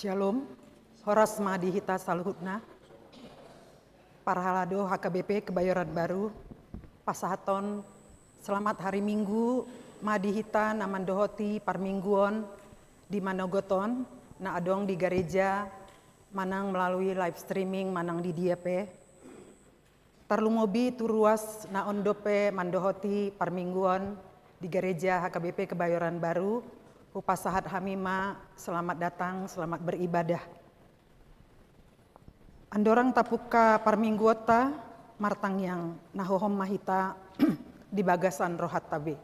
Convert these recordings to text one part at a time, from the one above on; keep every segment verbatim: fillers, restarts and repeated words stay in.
Shalom, horas ma di hita saluhutna. Parhalado H K B P Kebayoran Baru, pasahathon selamat hari Minggu ma di hita na mandohoti parmingguon di manogot on, na adong di gareja manang melalui live streaming manang di dia pe. Tarlumobi tu ruas na on dope mandohoti parmingguon di gareja H K B P Kebayoran Baru, hupasahat hami ma selamat datang, selamat beribadah. Andorang tapungka parmingguonta, martangiang, na hohom ma hita di bagasan rohanta be.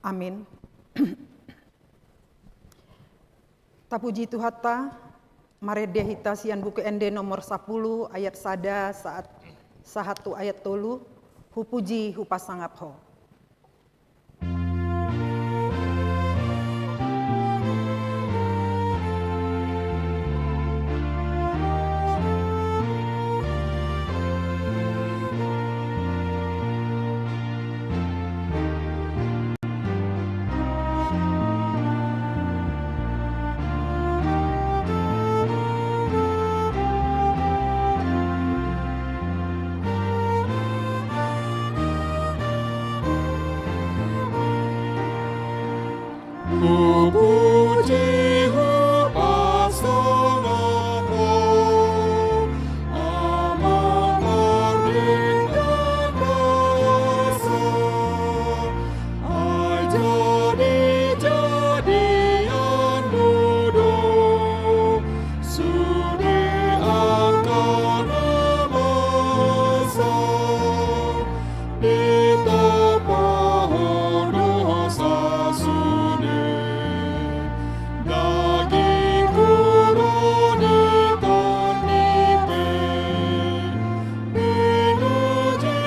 Amin. Tapuji Tuhanta, marende hita sian Buku Ende nomor sapuluh ayat sada saat, sahat tu ayat tolu, hupuji hupasangap Ho. Hupuji hupasangap Ho, Amang pardenggan basa, ai jadi-jadianmu do sude angka na masa. Ditompa Ho dosa sude, dagingku ro di tondipe, pinuji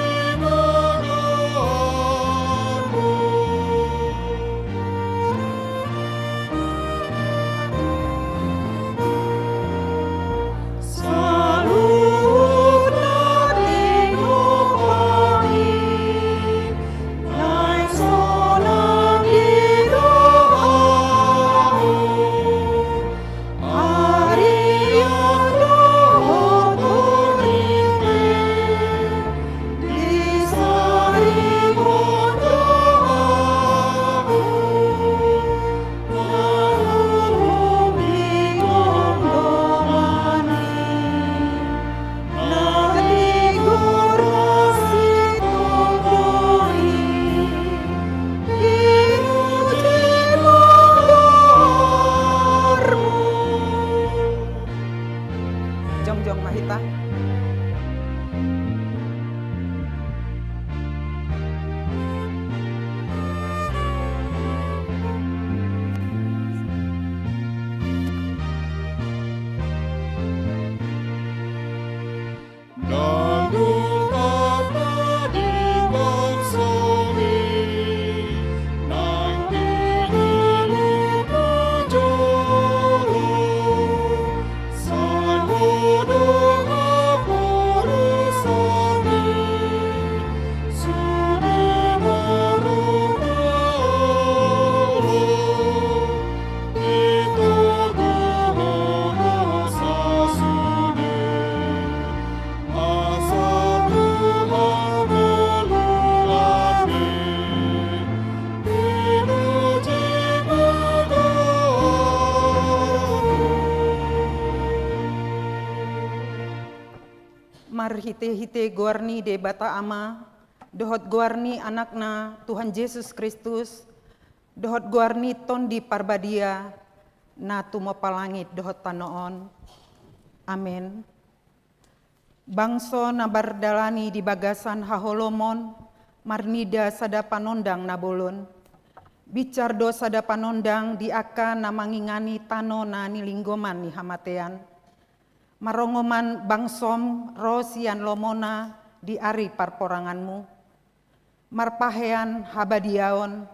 ma goarmu. Jongjong ma hita. Marhite-hite goar ni Debata Ama, dohot goar ni Anakna, Tuhan Jesus Kristus, dohot goar ni Tondi Parbadia, na tumompa langit dohot tano on. Amen. Bangso na mardalani di bagasan haholomon, marnida sada panondang na bolon. Binsar do sada panondang di angka na mangingani tano na nilinggoman ni hamatean. Marongoman bangsom ro sian lomona di ari parporanganmu. Marpahean habadiaon,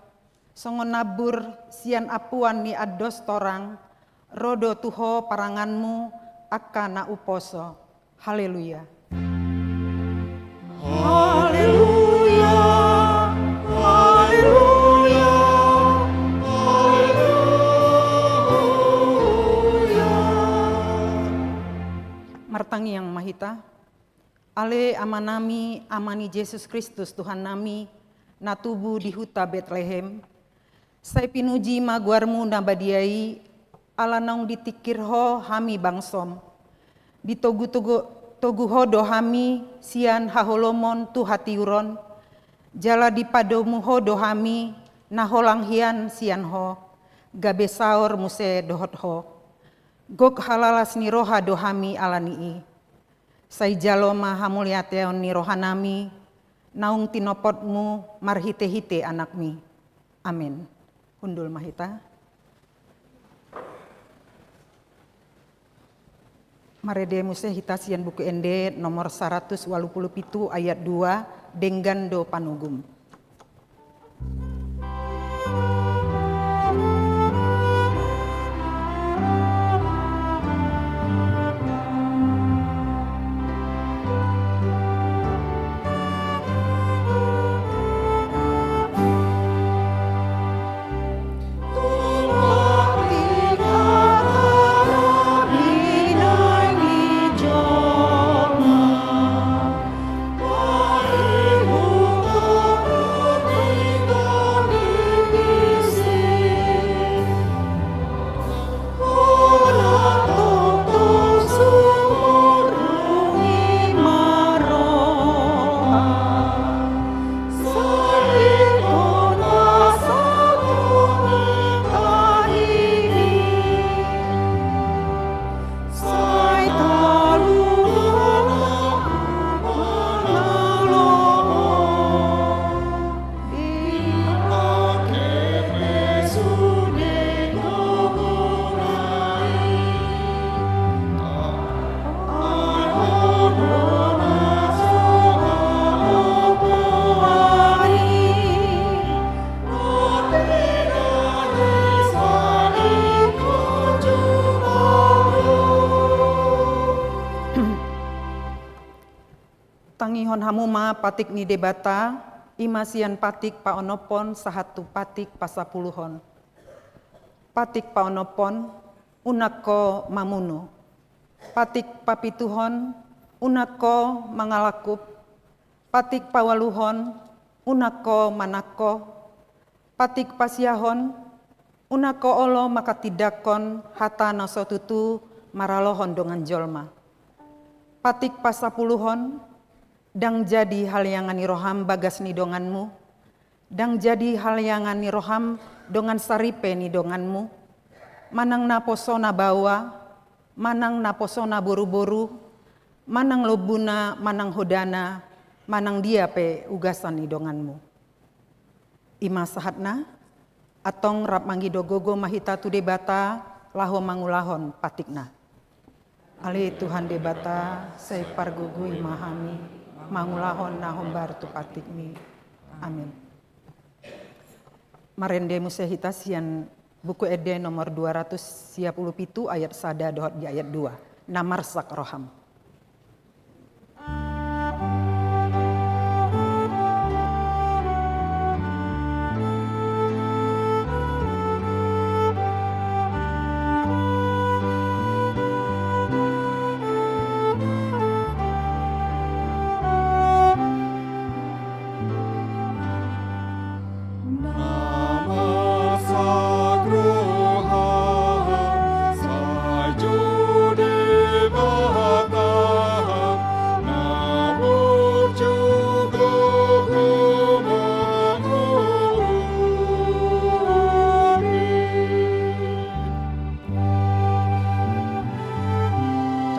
songon nambur sian ampuan ni andos torang, ro do tu ho paranganmu angka na umposo. Haleluya. hita. Ale Amanami, Ama ni Jesus Kristus Tuhannami, na tubu di huta Betlehem, sai pinuji ma goarmu na badia i, ala naung ditingkir ho hami bangsom. Ditogu-togu, togu ho do hami sian haholomon tu hatiuron, jala dipadomu ho do hami na holang hian sian ho, gabe saor muse dohot ho. Gok halalas ni roha do hami ala ni i. Sai jalo ma hamuliateon ni rohanami, naung tinopotmu marhite-hite Anakmi. Amen. Hundul ma hita. Marende muse hita sian Buku Ende nomor saratus ualu pulu pitu ayat dua, denggan do panogum. Tangihon hamu ma patik ni Debata, i ma sian patik paonomhon sahat tu patik pasapuluhon. Patik paonomhon, unang ho mamunu. Patik papituhon, unang ho mangalangkup. Patik paualuhon, unang ho manangko. Patik pasiahon, unang ho olo manghatindanghon hata na so tutu maralohon dongan jolma. Patik pasapuluhon, ndang jadi haliangan ni roham bagas ni donganmu, ndang jadi haliangan ni roham dongan saripe ni donganmu, manang naposona baoa, manang naposona boruboru, manang lombuna, manang hodana, manang dia pe ugasan ni donganmu. I ma sahatna. Antong rap mangido gogo ma hita tu Debata laho mangulahon patikna. Ale Tuhan Debata, sai pargogoi ma hami mangulahon na hombar tu patikmi. Amin. Marende muse hita sian Buku Ende nomor dua ratus sia pulu pitu ayat sada dohot di ayat dua. Na marsak roham.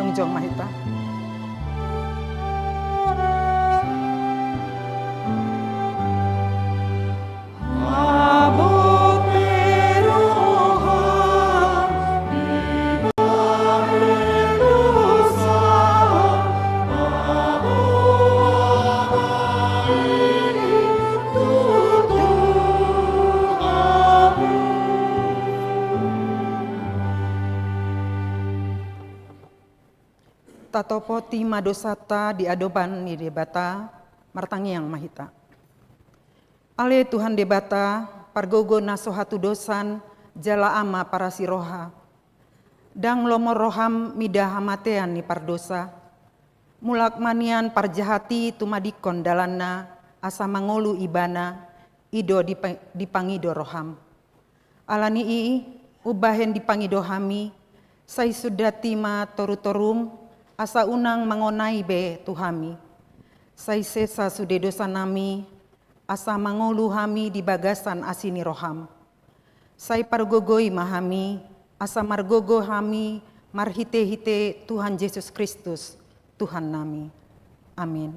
Jongjong ma hita. Tatopoti ma dosanta di adopan ni Debata, martangiang ma hita. Ale Tuhan Debata, pargogo na so hatudosan, jala Ama parasi roha. Ndang lomo roham mida hamatean ni pardosa. Mulak ma nian parjahat i tumadingkon dalanna, asa mangolu ibana, i do dipa-, dipangido roham. Ala ni i, umbahen dipangido hami, sai sundat i ma torutorum, asa unang mangonai be tu hami. Sai sesa sude dosanami, asa mangolu hami di bagasan asi ni roham. Sai pargogoi ma hami, asa margogo hami marhitehite Tuhan Jesus Kristus, Tuhannami. Amin.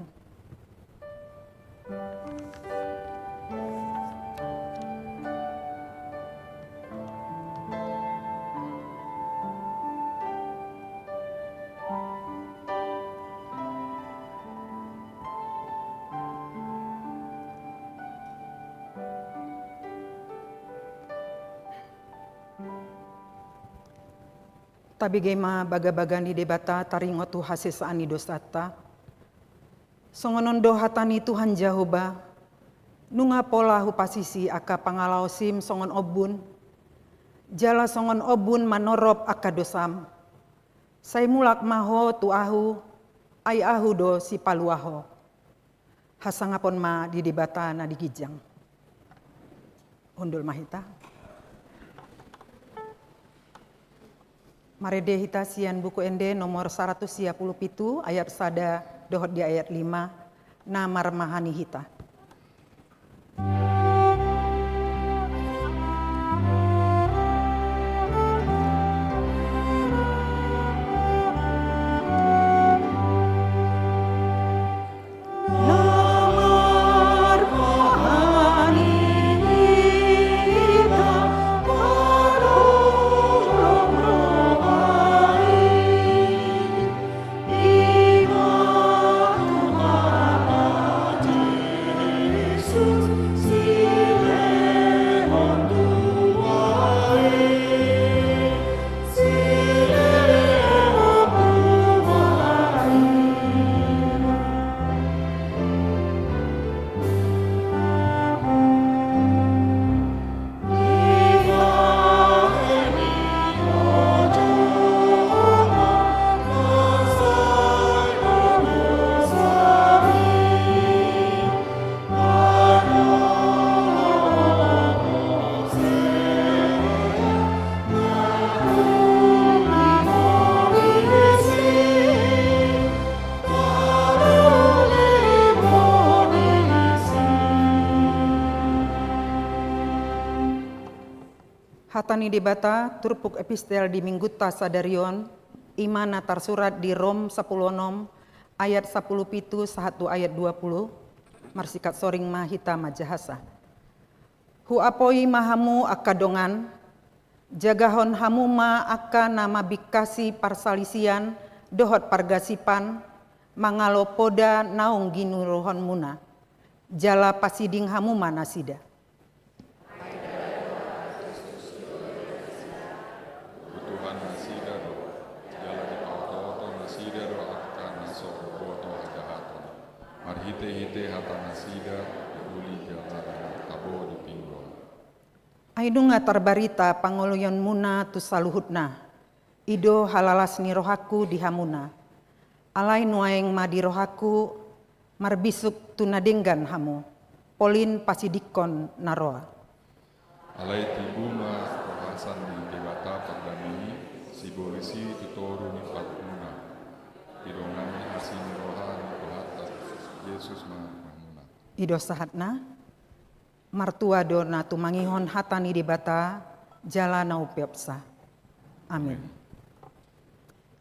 Tabege ma bagabaga ni Debata taringot tu hasesaan ni dosanta. Songon on do hata ni Tuhan Jahowa: Nunga pola hupasisi angka pangalaosim songon ombun, jala songon ombun manorop angka dosam. Sai mulak ma ho tu Ahu, ai Ahu do Sipalua ho. Hasangapon ma di Debata na di ginjang. Hundul ma hita. Marende hita sian Buku Ende nomor saratus sia pulu pitu, ayat sada dohot di ayat lima, na marmahani hita. Hata ni Debata, turpuk epistel di Minggunta sadari on, i ma na tarsurat di Rom sampulu onom, ayat sampulu pitu sahat tu ayat dua pulu, marsikat soring ma hita manjahasa. Huapoi ma hamu angka dongan, jagahon hamu ma angka na mambingkasi parsalisian dohot pargasipan, mangalo poda naung ginuruhonmuna, jala pasiding hamu ma nasida. Butuhan nasida do, jala dipaotooto nasida do angka na so boto hajahaton. Marhitehite hata nasida, diuli jala tabo di pinggol. Ai nunga tarbarita pangoloionmuna tu saluhutna, i do halalas ni rohangku di hamuna. Alai nuaeng ma di rohangku marbisuk tu na denggan hamu, polin pasidingkon na roa. Alai tibu ma rohasan ni Debata pardame i, sibolis i tu toru ni patmuna. Didongani asi ni roha ni Tuhanta Jesus ma hamuna. I do sahatna. Martua do na tumangihon hata ni Debata, jala na umpeopsa. Amin.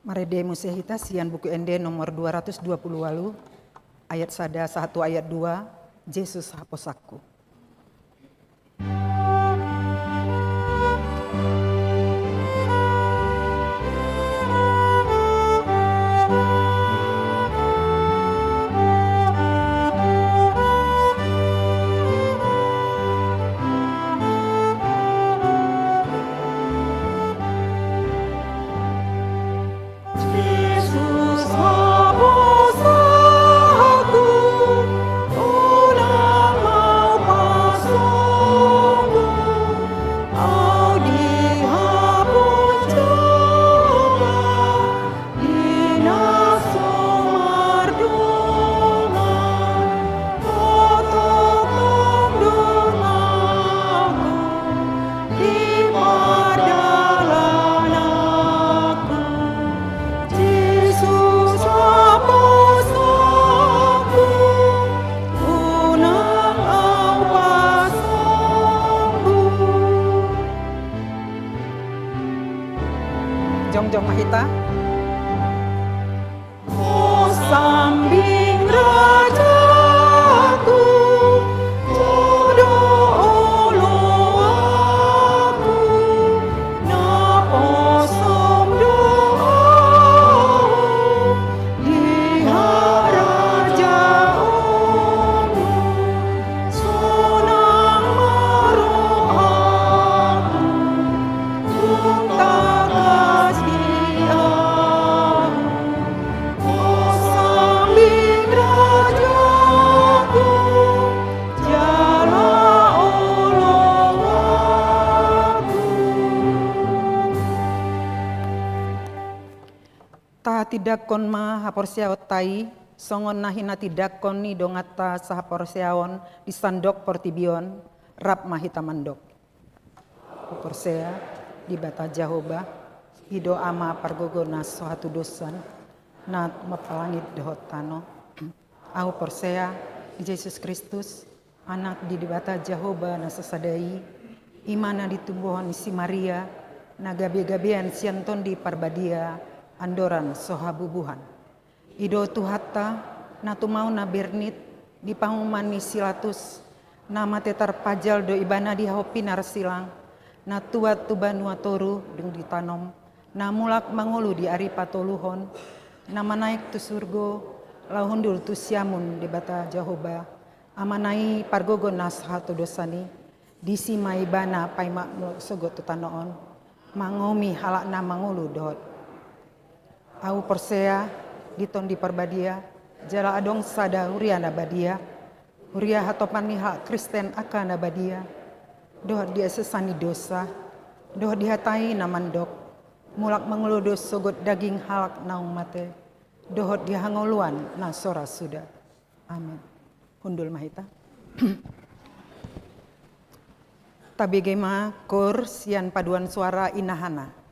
Marende muse hita sian Buku Ende nomor dua ratus dua pulu ualu, ayat sada sahat tu ayat dua, Jesus haposanku. Dalananku, Jesus aposongku, unang au pasombu. Jongjong ma hita. Ho sambing rajaku, ho do oloanku, naposom do ahu di harajaonmu, sonang ma rohamu, tung tangkas di ahu. Ho sambing rajaku, jala oloanku. Tahatindangkon ma haporseaonta i, songon na hinatindangkon ni donganta sahaporseaon di sandok portibi on, rap ma hita mandok. Huporsea, Debata Jahowa, i do Ama pargogo na so hatudosan, na mampalangit dohot tano. Ahu porsea di Jesus Kristus, Anak di Debata Jahowa na sasada i, i ma na ditumbuhon ni si Maria, na gabegabean sian Tondi Parbadia, andorang so habubuhan. I do Tuhanta, na tumaon na bernit, di panguhuman ni si Latus, na mate tarpajal do ibana di hahompi na silang, na tuat tu banua toru dung ditanom, na mulak mangolu di ari patoluhon, na manaek tu surgo, laho hundul tu siamun Debata Jahowa, Amana i pargogo na so hatudosan i, disi ma ibana paima mulak sogot tu tano on, mangadomi halak na mangolu dohot. Ahu porsea di Tondi Parbadia, jala adong sada huria na badia, huria hatopan ni halak Kristen angka na badia, dohot di hasesaan ni dosa, dohot di hata i na mandok, mulak mangolu do sogot daging halak naung mate, dohot di hangoluan na so ra suda. Amin. Hundul ma hita. Tabege ma koor sian paduan suara Inahana.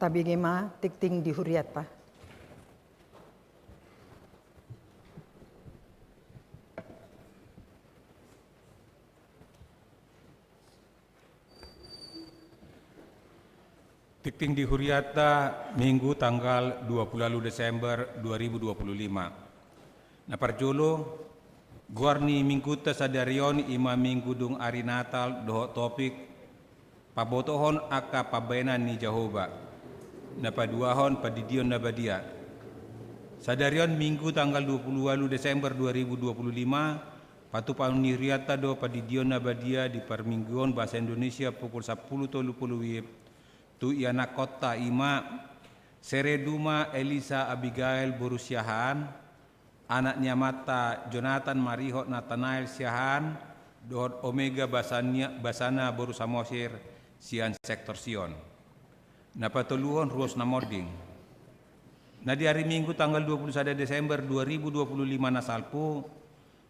Tabege ma tingting di hurianta. Tingting di hurianta, Minggu tanggal dua puluh ualu Desember dua ribu dua puluh lima. Na parjolo, goar ni Minggunta sadari on i ma Minggu dung ari Natal dohot topik pabotohon angka pambahenan ni Jahowa. Na paduahon, pandidion na badia. Sadari on Minggu tanggal dua puluh ualu Desember dua ribu dua puluh lima, patupaon ni hurianta do pandidion na badia di parmingguon bahasa Indonesia pukul sampulu tolu pulu WIB tu ianakhonta i ma Sere Duma Elisa Abigail boru Siahaan, anak ni amanta Jonatan marihot Natanael Siahaan, dohot Omega Basania-, Basana boru Samosir sian sektor Sion. Na patoluhon, ruas na monding. Na di ari Minggu tanggal dua puluh sada Desember dua ribu dua puluh lima na salpu,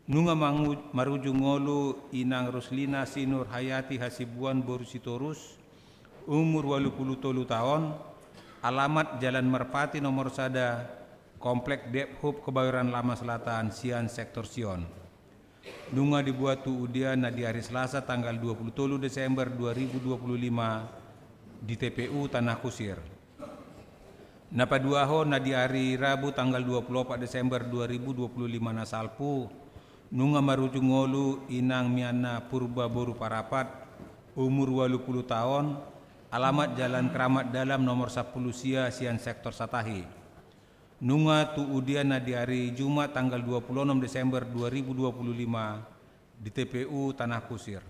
nunga mangu-, marujung ngolu Inang Ruslina Sinur Hayati Hasibuan boru Sitorus, umur ualu pulu tolu taon, alamat Jalan Merpati nomor sada, Komplek Debhub Kebayoran Lama Selatan sian sektor Sion. Nunga dibuat tu udean na di ari Selasa tanggal dua puluh tolu Desember dua ribu dua puluh lima di T P U Tanah Kusir. Na paduahon, na di ari Rabu tanggal dua puluh opat Desember dua ribu dua puluh lima na salpu, nunga marujung ngolu Inang Mianna Purba boru Parapat, umur ualu pulu taon, alamat Jalan Keramat Dalam nomor sampulu sia sian sektor Satahi. Nunga tu udean na di ari Jumat tanggal dua puluh onom Desember dua ribu dua puluh lima di T P U Tanah Kusir.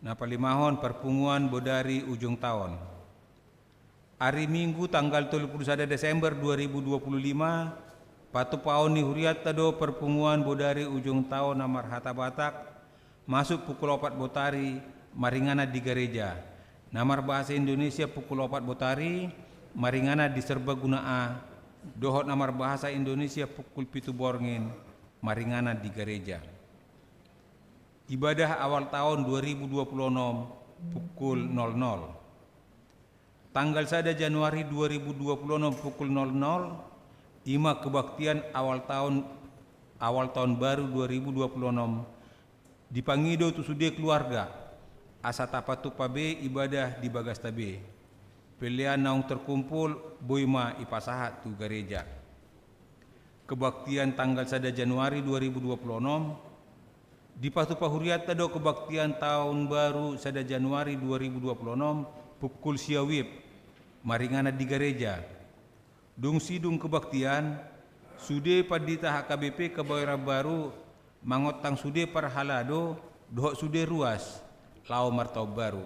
Na palimahon, parpunguan bodari ujung taon. Ari Minggu tanggal tolu puluh sada Desember dua ribu dua puluh lima, patupaon ni hurianta do parpunguan bodari ujung taon na marhata Batak, masuk pukul opat botari, maringanan di gareja. Na marbahasa Indonesia pukul opat botari, maringanan di Serbaguna A, dohot na marbahasa Indonesia pukul pitu borngin, maringanan di gareja. Ibadah awal taon dua ribu dua puluh onom pukul nol nol. Tanggal sada Januari dua ribu dua puluh onom pukul nol nol, i ma kebaktian awal taon, awal taon baru dua ribu dua puluh onom, dipangido tu sude keluarga, asa tapatupa be ibadah di bagasta be. Pelean naung terkumpul boi ma ipasahat tu gareja. Kebaktian tanggal sada Januari dua ribu dua puluh onom, dipatupa hurianta do kebaktian taon baru sada Januari dua ribu dua puluh onom, pukul sia WIB, maringanan di gareja. Dung sidung kebaktian, sude pandita H K B P Kebayoran Baru mangontang sude parhalado dohot sude ruas laho martaon baru.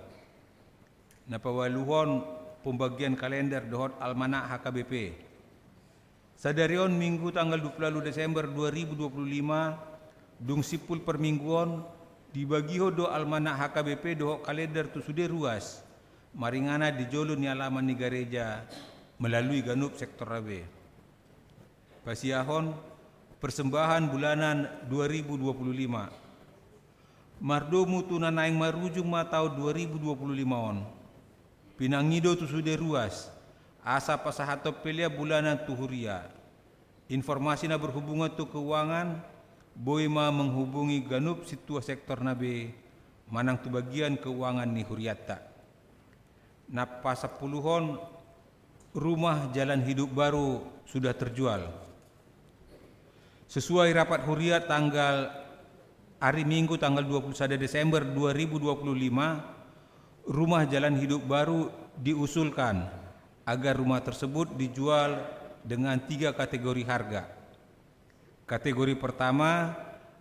Na paualuhon, pembagian kalender dohot almanak H K B P. Sadari on Minggu tanggal dua puluh ualu Desember dua ribu dua puluh lima, dung simpul parmingguon, dibagihon do almanak H K B P dohot kalender tu sude ruas, maringanan di jolo ni alaman ni gareja, melalui ganup sektor na be. Pasiahon, persembahan bulanan dua ribu dua puluh lima. Mardomu tu na naeng marujung ma taon dua ribu dua puluh lima on, pinangido tu sude ruas, asa pasahathon pelean bulanan tu huria. Informasi na berhubungan tu keuangan, boi ma menghubungi ganup sintua sektor na be, manang tu bagian keuangan ni hurianta. Na pasampuluhon, rumah jalan hidup baru sudah terjual. Sesuai rapat huria tanggal, ari Minggu tanggal dua puluh sada Desember dua ribu dua puluh lima, rumah jalan hidup baru diusulkan agar rumah tersebut dijual dengan tiga kategori harga. Kategori pertama,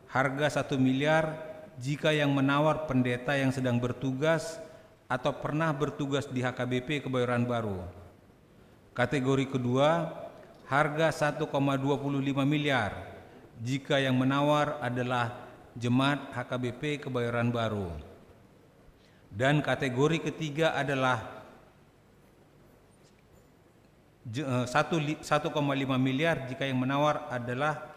harga satu miliar jika yang menawar pendeta yang sedang bertugas atau pernah bertugas di H K B P Kebayoran Baru. Kategori kedua, harga satu koma dua puluh lima miliar jika yang menawar adalah jemaat H K B P Kebayoran Baru. Dan kategori ketiga adalah je-, eh, satu li-, satu koma lima miliar jika yang menawar adalah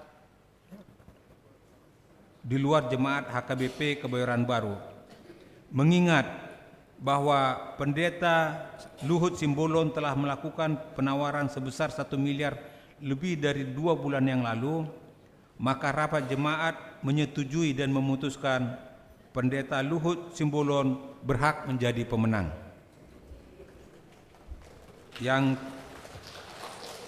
di luar jemaat H K B P Kebayoran Baru. Mengingat bahwa Pendeta Luhut Simbolon telah melakukan penawaran sebesar satu miliar lebih dari dua bulan yang lalu, maka rapat jemaat menyetujui dan memutuskan Pendeta Luhut Simbolon berhak menjadi pemenang. Yang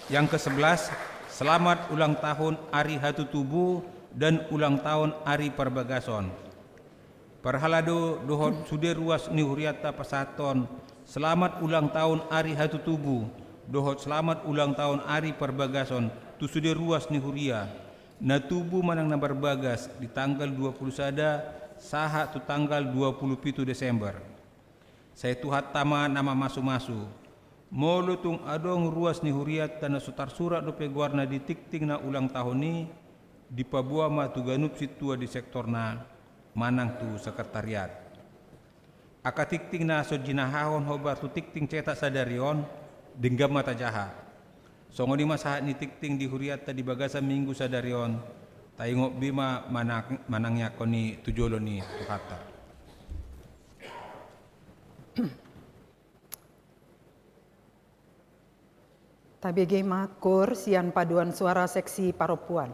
yang kesebelas, selamat ulang tahun Ari Hatutubu dan ulang tahun Ari Parbagason. Parhalado dohot sude ruas ni hurianta pasahathon selamat ulang tahun Ari Hatutubu dohot selamat ulang tahun Ari Parbagason tu sude ruas ni huria na tubu manang na marbagas di tanggal dua puluh sada sahat tu tanggal dua puluh pitu Desember. Sai Tuhanta ma na mamasumasu. Molo tung adong ruas ni hurianta na so tarsurat dope goarna di tingting na ulang tahun i, dipaboa ma tu ganup sintua di sektorna manang tu sekretariat. Angka tingting na so jinahahon hombar tu tingting cetak sadari on, denggan ma tajaha. Songon i ma sahat ni tingting di hurianta di bagasan minggu sadari on, taingot be ma manang, manangiangkon i tu jolo ni Tuhanta. Tabege ma koor sian paduan suara seksi parompuan.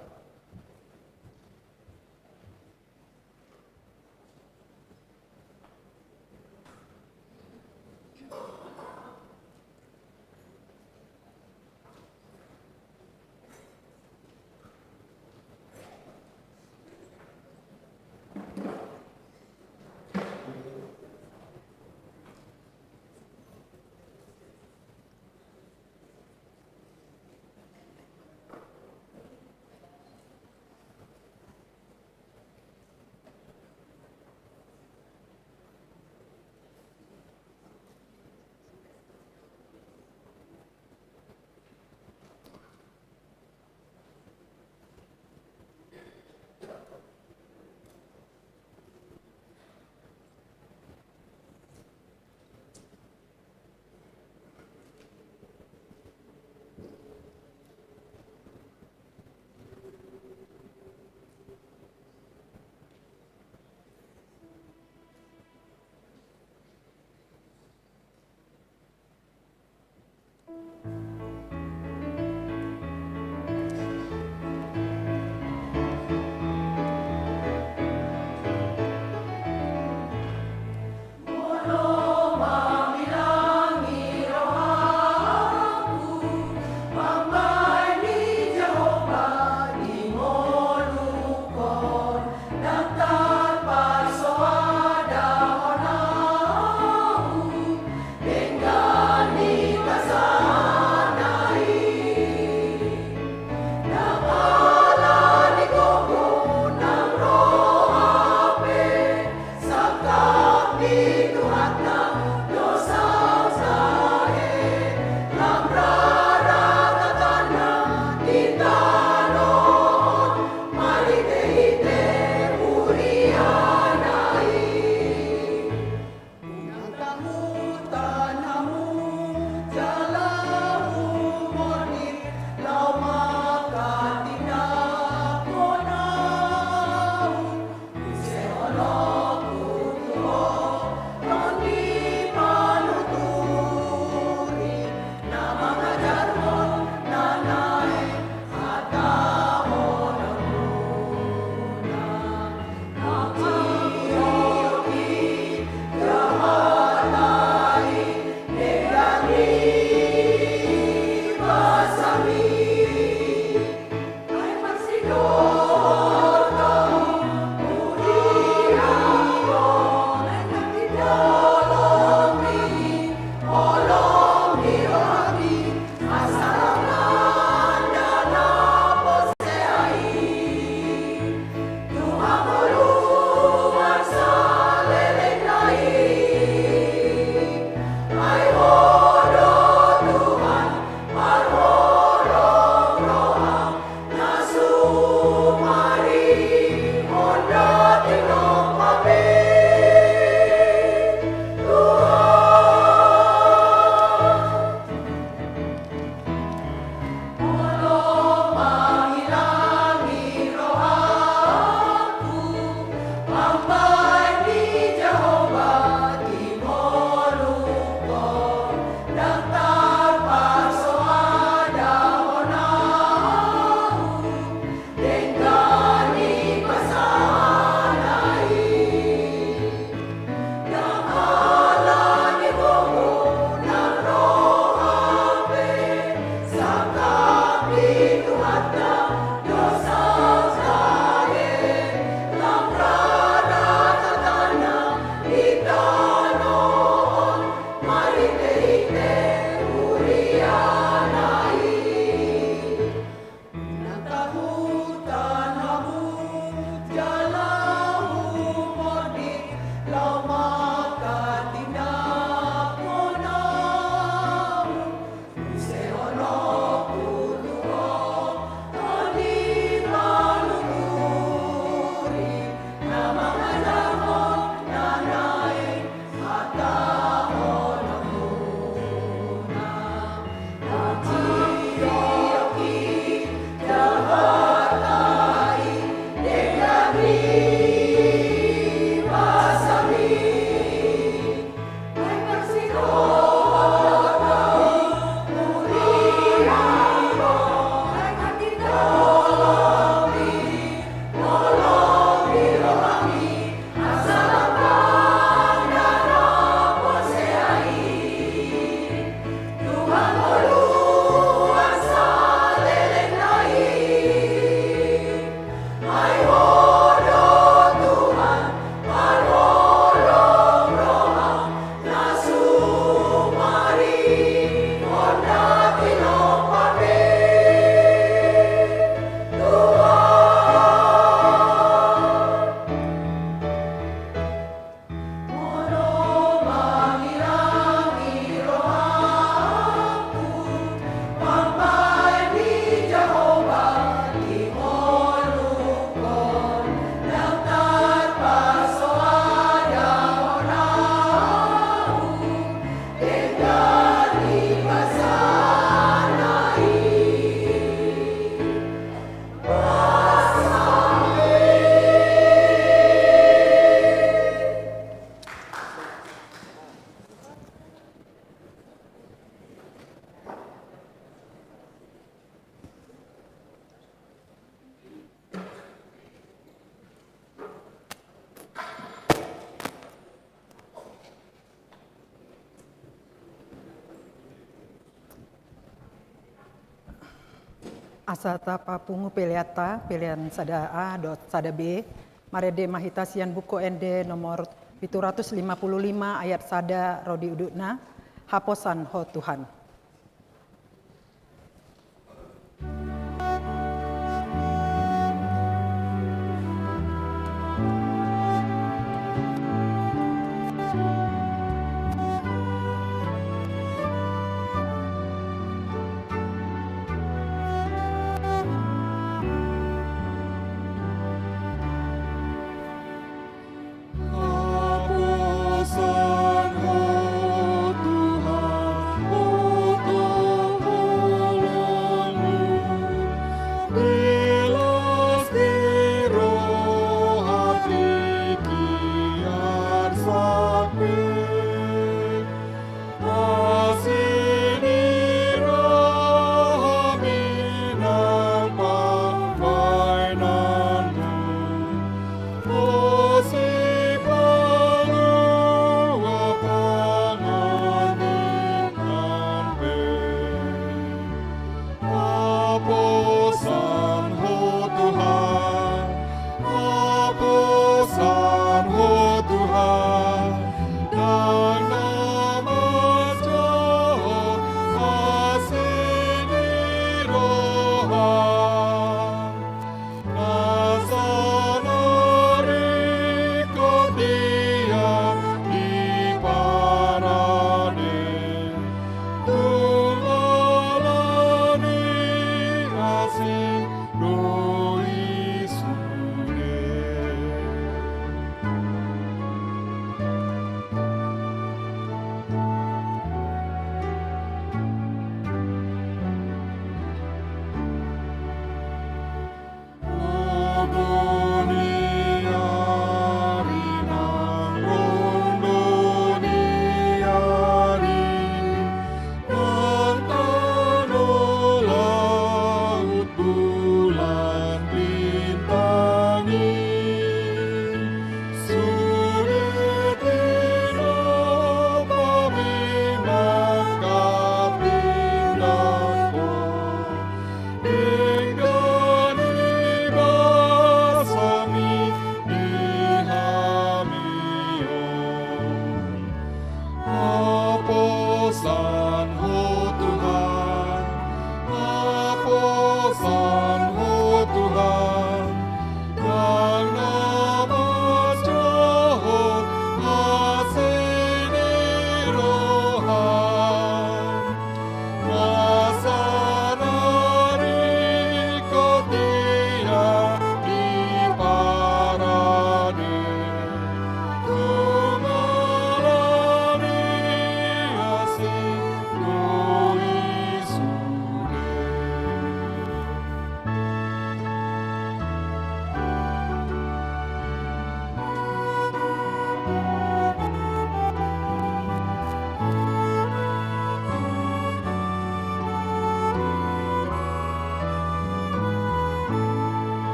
Asa tapapungu peleanta, pelean sada A dohot sada B, marende ma hita sian Buku Ende nomor pitu ratus lima puluh lima ayat sada ro di udutna, Haposan Ho Tuhan.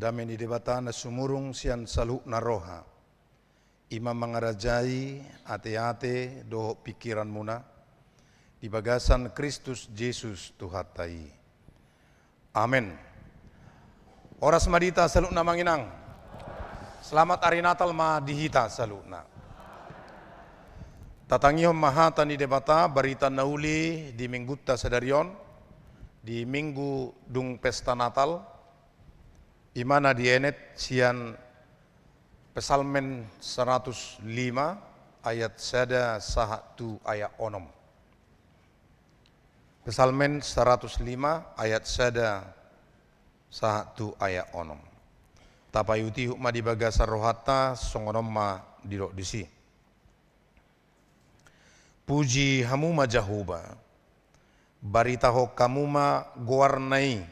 Dame ni Debata na sumurung sian saluhutna roha, i ma mangarajai ateate dohot pingkiranmuna di bagasan Kristus Jesus Tuhanta i. Amen. Horas ma di hita saluhutna amang inang. Selamat Ari Natal ma di hita saluhutna. Tatangihon ma hata ni Debata, barita na uli di minggunta sadari on, di minggu dung pesta Natal, i ma na dienet sian Psalmen saratus lima ayat sada sahat tu ayat onom. Psalmen saratus lima ayat sada sahat tu ayat onom. Tapaihutihut ma di bagasan rohanta, songon on ma didok disi. Puji hamu ma Jahowa, baritahon hamu ma goarna i,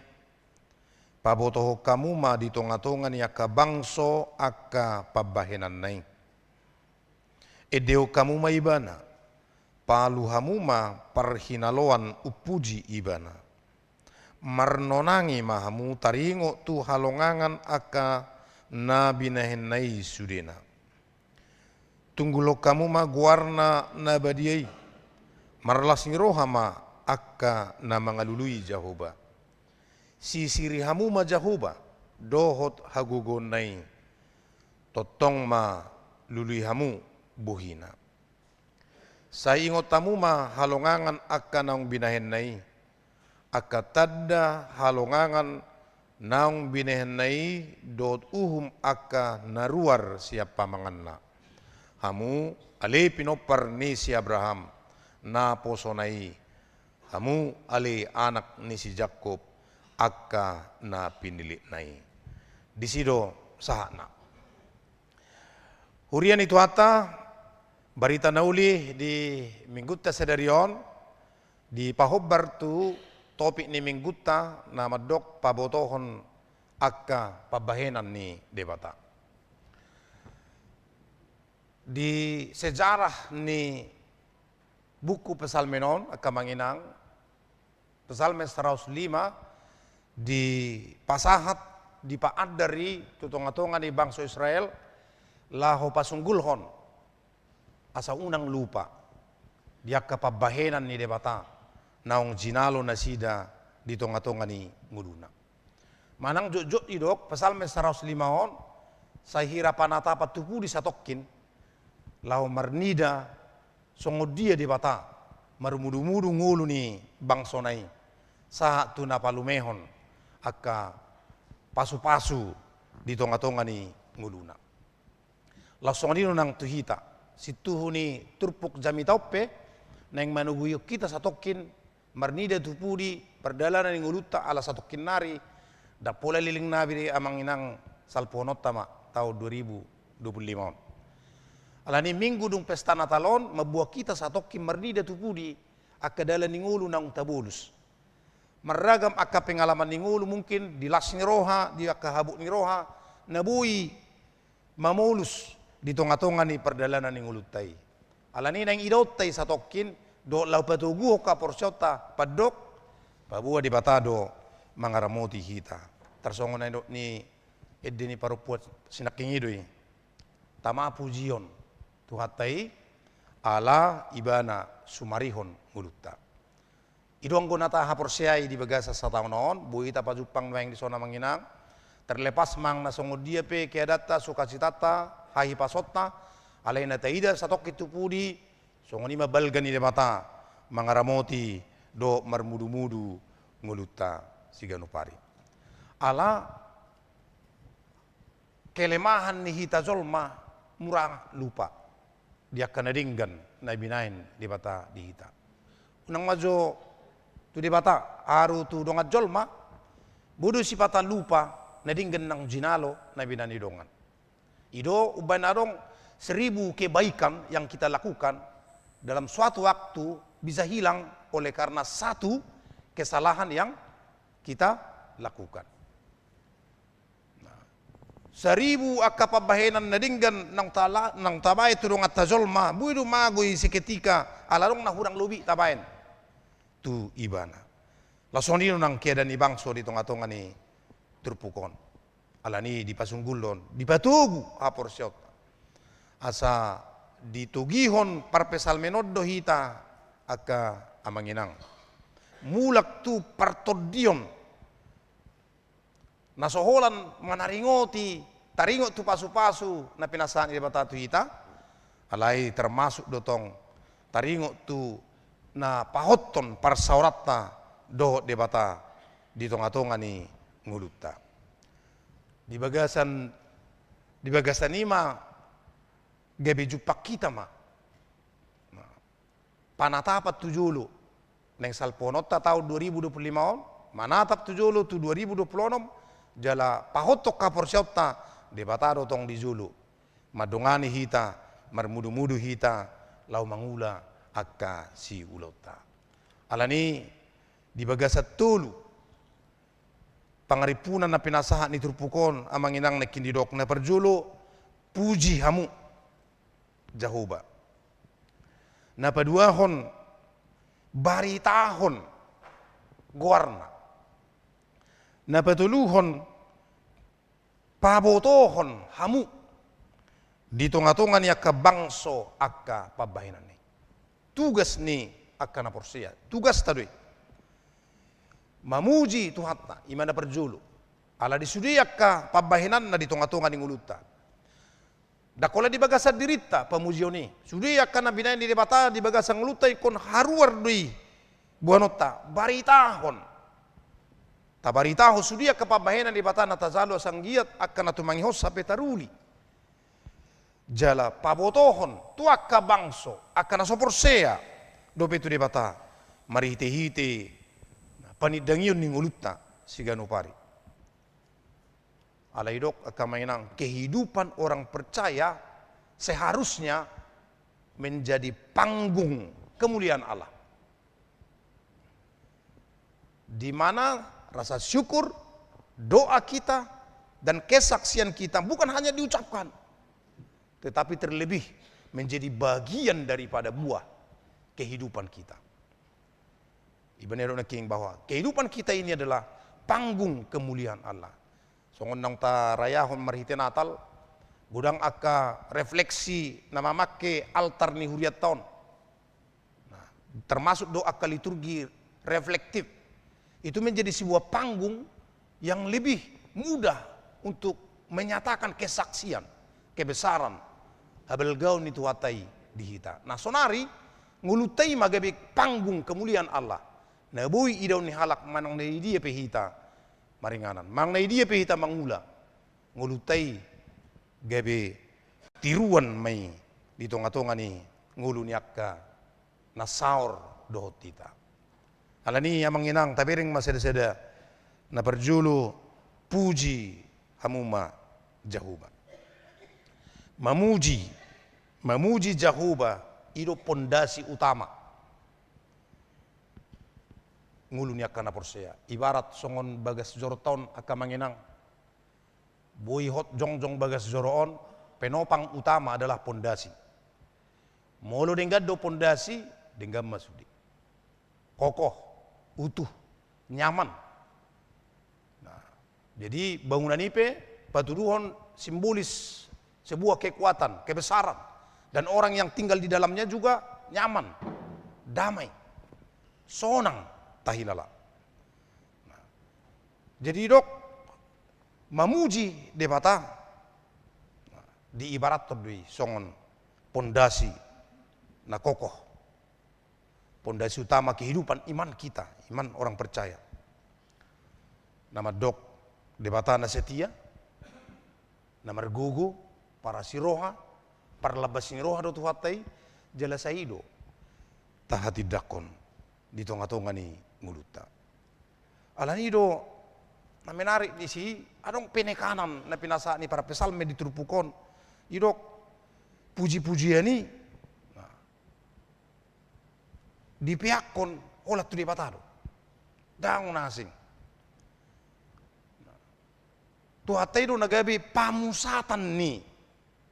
pabotohon hamu ma di tongatonga ni angka bangso angka pambahenanna i. Endehon hamu ma ibana, palu hamu ma parhinaloan umpuji ibana. Marnonangi ma hamu taringot tu halongangan angka na binahenna i sudena. Tunggulhon hamu ma goarna na badia i, marlas ni roha ma angka na mangalului Jahowa. Sisiri hamu ma Jahowa dohot hagogoonna i, tongtong ma lului hamu bohina. Sai ingot hamu ma halongangan angka naung binahenna i, angka tanda halongangan naung binahenna i dohot uhum angka na ruar sian pamanganna. Hamu ale pinompar ni si Abraham, naposona i, hamu ale anak ni si Jakkob, angka na pinillitna i. Disi do sahatna. Huria ni Tuhanta, barita na uli di minggunta sadari on, dipahombar tu topik ni minggunta na mandok pabotohon angka pambahenan ni Debata. Di sejarah ni buku Psalmen on, angka amang inang, Psalmen saratus lima dipasahat, dipaandar i tu tongatonga ni bangso Israel, laho pasunggulhon asa unang lupa di angka pambahenan ni Debata naung jinalo nasida di tongatonga ni ngoluna. Manang jotjot didok Psalmen saratus lima on, sai hira panatapan tu pudi satongkin, laho marnida songon dia Debata marmudumudu ngolu ni bangsona i, sahat tu na palumehon angka pasupasu di tongatonga ni ngoluna. Laos songon i do nang tu hita, sintuhu ni turpuk jamita on pe naeng manoguhon hita satongkin, marnida tu pudi pardalanan ni ngolunta, ala satongkin nari ndang pola leleng nami be amang inang salpuhononta ma taon dua ribu dua puluh lima on. Alani minggu dung pesta Natal on mamboan hita satongkin marnida tu pudi angka dalan ni ngolu naung tabolus. Marragam angka pengalaman ni ngolu, mungkin di las ni roha, di angka habot ni roha, na boi mamolus di tongatonga ni pardalanan ni ngolunta i. Alani naeng idaonta i satongkin, dohot laho patoguhon haporseaonta, pandok, paboa Debata do mangaramoti hita. Tarsongon na nidok ni ende ni parompuan sinangking i do i. Tama pujion Tuhanta i, ala Ibana sumarihon ngolunta. I do anggo na tahaporseai di bagasan sataon on, boi hita pajumpang nuaeng dison amang inang. Terlepas manang na songon dia pe keadaanta, sukacitanta, hahipasonta, alai na taida satongkin tu pudi, songon i ma balga ni Debata mangaramoti dohot marmudumudu ngolunta siganup ari. Ala kelemahan ni hita jolma mura lupa di angka na denggan na binahen Debata di hita. Unang ma jo tu Debata, aru tu dongan jolma, boi do sipata lupa na denggan naung jinalo na binahen ni dongan. I do umbahen adong seribu kebaikan yang kita lakukan, dalam suatu waktu bisa hilang oleh karena satu kesalahan yang kita lakukan. Nah, saribu angka pambahenan na denggan naung tala-, naung tabahen tu donganta jolma, boi do mago i seketika, ala adong na hurang lobi tabahen tu ibana. Laos songon i do nang keadaan ni bangso di tongatonga ni turpuk on. Alani dipasunggulhon, dipatogu haporseaonta. Asa ditogihon parpsalmen on do hita angka amang inang. Mulak tu partondion na so holan manaringoti, taringot tu pasupasu na pinasahat ni Debata tu hita, alai termasuk do tong taringot tu na pahothon parsaoranta dohot Debata di tongatonga ni ngolunta. Di bagasan, di bagasan i ma gabe jumpang hita ma. Nah, panatapan tu jolo. Naeng salpuhononta taon dua ribu dua puluh lima on, manatap tu jolo tu dua ribu dua puluh onom, jala pahothon haporseaonta, Debata do tong di jolo. Mandongani hita, marmudumudu hita, laho mangula angka siulaonta. Alani, di bagasan tolu pangarimpunan na pinasahat ni turpuk on, amang inang, nangkin didok. Na parjolo, puji hamu Jahowa. Na paduahon, baritahon goarna. Na patoluhon, pabotohon hamu di tongatonga ni angka bangso angka pambahenanna i. Tugas ni angka na porsea, tugasta do i. Mamuji Tuhanta, i ma na parjolo. Ala di sude angka pambahenanna di tongatonga ni ngolunta. Ndang holan di bagasan dirinta pamujion i. Sude angka na binahen ni Debata di bagasan ngolunta ingkon haruar do i boanonta, baritahon. Tabaritahon sude angka pambahenan ni Debata na tajalo asa anggiat angka na tumangihonsa pe taruli. Jala pabotohon tu angka bangso, angka na so porsea dope tu Debata, marhitehite panindangion ni ngolunta siganup ari. Alai didok angka amang inang, kehidupan orang percaya seharusnya menjadi panggung kemuliaan Allah. Di mana rasa syukur, doa kita, dan kesaksian kita bukan hanya diucapkan, tetapi terlebih menjadi bagian daripada buah kehidupan kita. Ibaen do nangkin bahwa kehidupan kita ini adalah panggung kemuliaan Allah. Songon naung tarayahon marhite Natal, godang angka refleksi na mamangke altar ni hurianta on. Nah, termasuk do angka liturgi reflektif. Itu menjadi sebuah panggung yang lebih mudah untuk menyatakan kesaksian, kebesaran, habalgaon ni Tuhanta i di hita. Nah, sonari ngolunta i ma gabe panggung kemuliaan Allah. Na boi idaon ni halak manang na di dia pe hita maringanan, manang na di dia pe hita mangula. Ngolunta i gabe tiruan ma i di tongatonga ni ngolu ni angka na saor dohot hita. Alani i amang inang, tabereng ma sadasada. Na parjolo, puji hamu ma Jahowa. Mamuji, mamuji Jahowa, i do pondasi utama ngolu ni angka na porsea. Ibarat songon bagas joronta on angka amang inang. Boi hot jongjong bagas joro on, penopang utama adalah pondasi. Molo denggan do pondasi, denggan ma sude. Kokoh, utuh, nyaman. Nah, jadi bangunan i pe patuduhon simbolis sebuah kekuatan, kebesaran. Dan orang yang tinggal di dalamnya juga nyaman, damai, sonang, tahilala. Nah, jadi didok, mamuji Debata, nah, diibarathon do i songon pondasi na kokoh, pondasi utama kehidupan iman kita, iman orang percaya. Na mandok Debata na setia, na margogo, parasi roha, parlambas ni roha do Tuhanta i, jala sai do tahatindangkon di tongatonga ni ngolunta. Alani i do, na menarik disi, adong penekanan na pinasahat ni parpsalmen di turpuk on. Didok, pujipujian i, nah, dipeakkon holan tu Debata do. Ndang na asing. Tuhanta i do na gabe pamusatan ni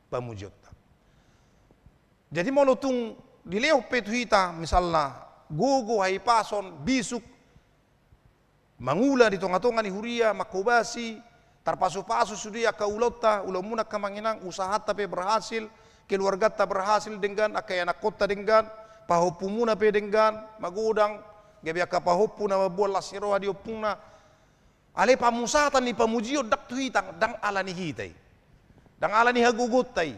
pamujionta. Jadi molo tung dilehon pe tu hita, misalna, gogo, hahipason, bisuk, mangula di tongatonga ni huria, manghobasi, Tarpasupasu sude angka ulaonta, ulaonmuna angka amang inang, usahanta pe berhasil, keluarganta berhasil denggan, angka ianakkonta denggan, pahompumuna pe denggan, magodang, gabe angka pahompu na mamboan las ni roha di ompungna. Alai pamusatan ni pamujion ndang tu hita, ndang ala ni hita i. Ndang ala ni hagogoonta i.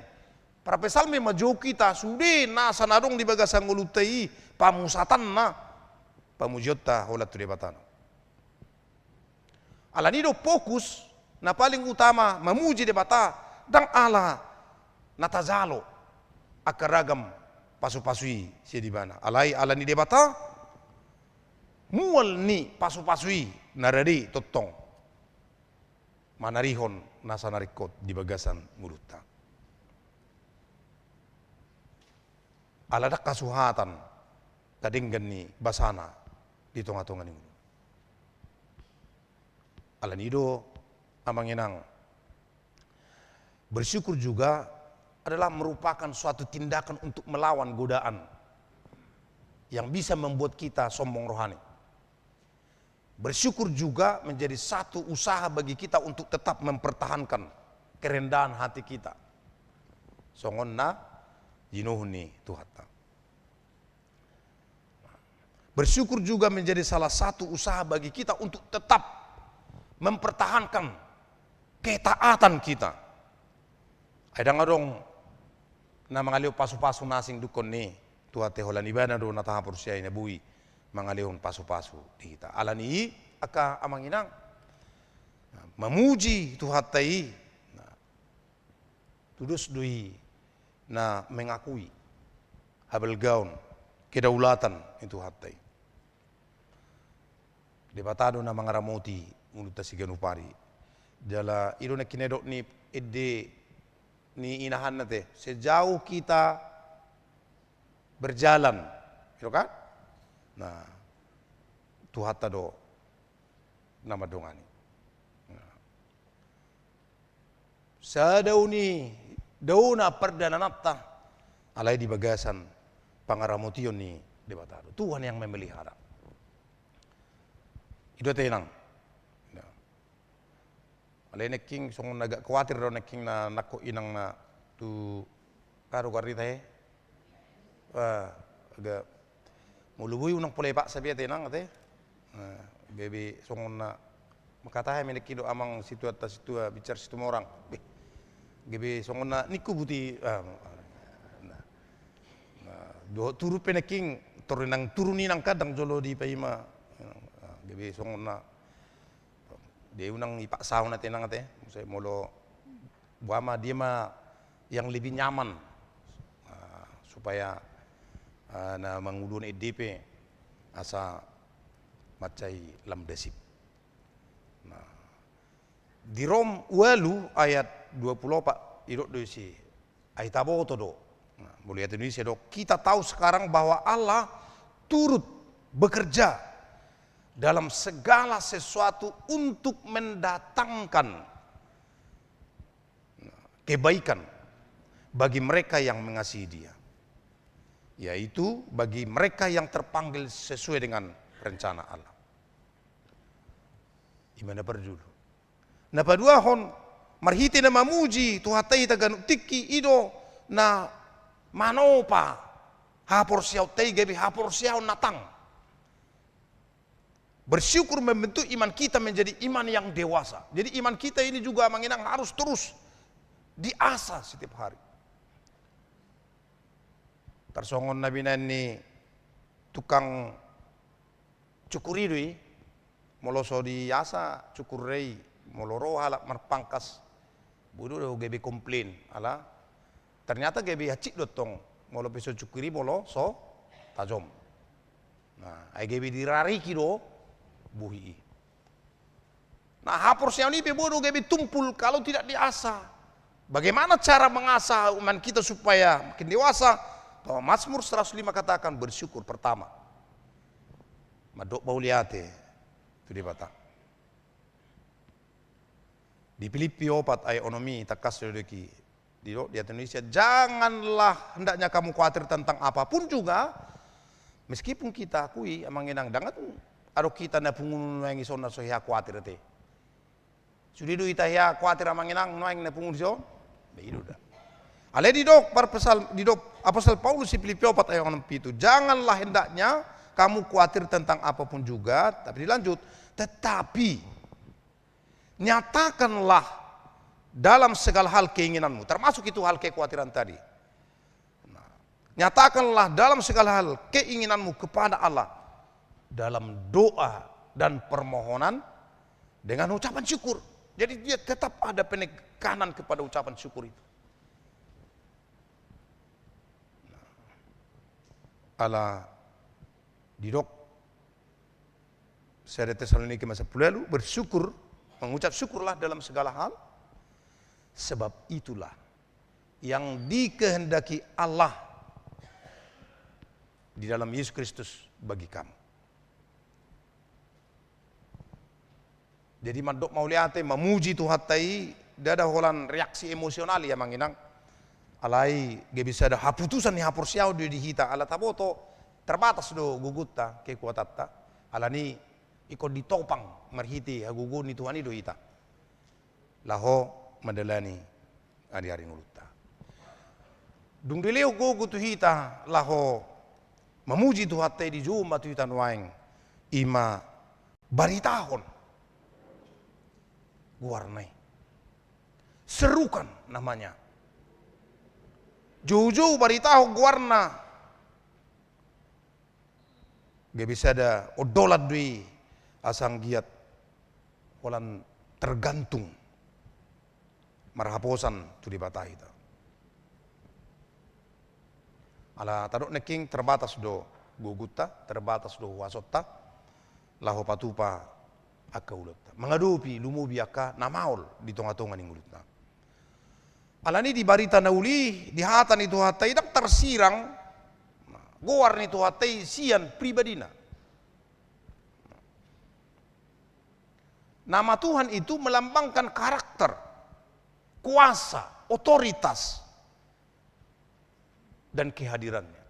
Para psalmen manjou hita, sude nasa na adong di bagasan ngolunta i, pamusatanna, pamujionta holan tu Debata do. Ala ni do fokus na paling utama mamuji Debata, ndang ala na tajalo angka ragam pasupasu i sian Ibana. Alai ala ni Debata, mual ni pasupasu i na rade tongtong manarihon nasa na ringkot di bagasan ngolunta. Ala ndang hasuhatan angka denggan ni basana di tongatonga ni ngolu. Ala ni do amang inang, bersyukur juga adalah merupakan suatu tindakan untuk melawan godaan yang bisa membuat kita sombong rohani. Bersyukur juga menjadi satu usaha bagi kita untuk tetap mempertahankan kerendahan hati kita. Songon na jinohon ni Tuhanta. Bersyukur juga menjadi salah satu usaha bagi kita untuk tetap mempertahankan ketaatan kita. Ai ndang adong na mangalehon pasupasu na asing dungkon ni Tuhanta, holan Ibana do na tahaporseai na boi mangalehon pasupasu di hita. Ala ni i angka amang inang, mamuji Tuhanta i, tudos do i na mengakui habalgaon, kedaulatan ni Tuhanta i. Debata do na mangaramoti ngolunta siganup ari. Jala i do nangkin na didok ni ende ni inahanna te, sejauh kita berjalan, gitu kan? Nah, Tuhanta do na mandongani. Nah. Sadao ni daona pardalananta, alai di bagasan pangaramotion ni Debata do. Tuhan yang memelihara. I do ate inang. Ya. Alai nangkin songon na agak kuatir do nangkin na nangkok inang na tu, aha do goarna i, he? Wah, agak molo boi unang pola ipaksa be ate inang ate. Nah, gabe songon na mangkatai ma nangkin do amang Situan, Situan, bicara Situmorang. Beh, gabe songon na ningku buti, ah, nah. Nah, dohot turun pe nangkin, tor nang turun inang kadang jolo dipaima. Nah, gabe songon na dia unang ipaksahon ate inang ate, molo boha ma dia ma yang lebih nyaman, ah, supaya, ah, na mangudon ende pe asa mansai lam dasip. Nah, di Rom ualu ayat dua puluh opat didok do disi, ai taboto do. Nah, molo i ate Indonesia do, kita tahu sekarang bahwa Allah turut bekerja dalam segala sesuatu untuk mendatangkan kebaikan bagi mereka yang mengasihi Dia, yaitu bagi mereka yang terpanggil sesuai dengan rencana Allah. I ma na parjolo. Na paduahon, marhite na mamuji Tuhanta i hita ganup tingki, i do na manopa haporseaonta i gabe haporseaon na tang. Bersyukur membentuk iman kita menjadi iman yang dewasa. Jadi iman kita ini juga, amang inang, harus terus diasah setiap hari. Tarsongon na binaen ni tukang cukur i do i, molo so diasah cukurna i, molo ro halak marpangkas, boi do gabe komplain, ala ternyata gabe hansit do tong molo pe so cukur i molo so tajom. Nah, ai gabe dirariki do bohi i. Nah, haporseaon i pe boi do gabe tumpul kalau tidak diasah. Bagaimana cara mengasah iman kita supaya makin dewasa? Pemazmur seratus lima katakan bersyukur pertama. Mandok mauliate tu Debata. Di Pilippi opat ayat onom i tangkas do didok i. Didok di Indonesia, janganlah hendaknya kamu khawatir tentang apapun juga, meskipun kita akui, amang inang, ndang adong hita na pungu nuaeng i songon na so hea khawatir ate. Sude do hita hea kuatir amang inang nuaeng na pungu dison? Ba i do da. Alai didok parpesal, didok apostel Paulus di Filipi opat ayat onom pitu, "Janganlah hendaknya kamu kuatir tentang apapun juga," tapi dilanjut, "tetapi nyatakanlah dalam segala hal keinginanmu," termasuk itu hal kekuatiran tadi. Nah, "nyatakanlah dalam segala hal keinginanmu kepada Allah dalam doa dan permohonan dengan ucapan syukur." Jadi dia tetap ada penekanan kepada ucapan syukur itu. Nah, ala didok sada Tesaloniki ma sampulu ualu, "Bersyukur, mengucap syukurlah dalam segala hal, sebab itulah yang dikehendaki Allah di dalam Yesus Kristus bagi kamu." Jadi mandok mauliate, mamuji Tuhanta i, ndada holan reaksi emosional i amang inang. Alai gabe sada haputusan ni haporseaon do di hita, ala taboto terbatas do gogonta, kekuatanta. Alani ingkon ditopang marhite hagogoon ni Tuhan i do hita laho mandalani ari-ari ngolunta. Dung dilehon gogo tu hita laho mamuji Tuhanta i, dijou ma tu hita nuaeng, i ma baritahon goarna i. Serukan namanya. Joujou baritahon goarna. Gabe sada ondolan do i asa anggiat holan tergantung marhaposan tu Debata hita. Ala tadok nangkin terbatas do gogonta, terbatas do huasonta laho patupa angka ulaonta, mangadopi lumobi angka na maol di tonga-tonga ni ngolunta. Alani di barita na uli, di hata ni Tuhanta i ndang tarsirang goar ni Tuhanta i sian pribadina. Nama Tuhan itu melambangkan karakter, kuasa, otoritas, dan kehadirannya.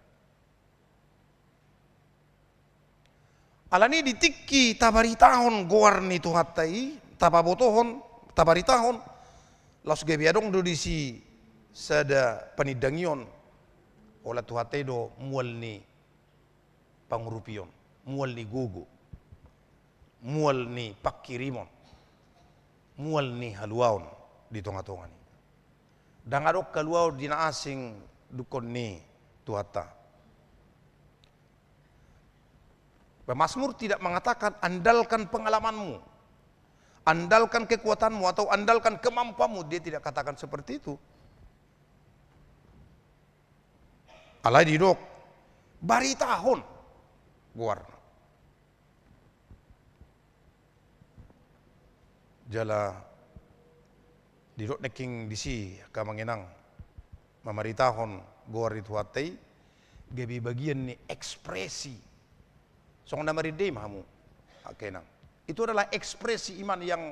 Alani di tingki tabaritahon goar ni Tuhanta i, tapabotohon, tabaritahon, laos gabe adong do disi sada panindangion, holan Tuhanta i do mual ni pangurupion, mual ni gogo, mual ni panghirimon, mual ni haluaon di tonga-tonga ni. Ndang adong haluaon di na asing dungkon ni Tuhanta. Pemazmur tidak mengatakan, "Andalkan pengalamanmu, andalkan kekuatanmu, atau andalkan kemampuanmu." Dia tidak katakan seperti itu. Alai didok, baritahon goarna. Jala didok nangkin disi angka amang inang, mamaritahon goar ni Tuhanta i gabe bagian ni ekspresi. Songon na marende ma hamu angka inang. Itu adalah ekspresi iman yang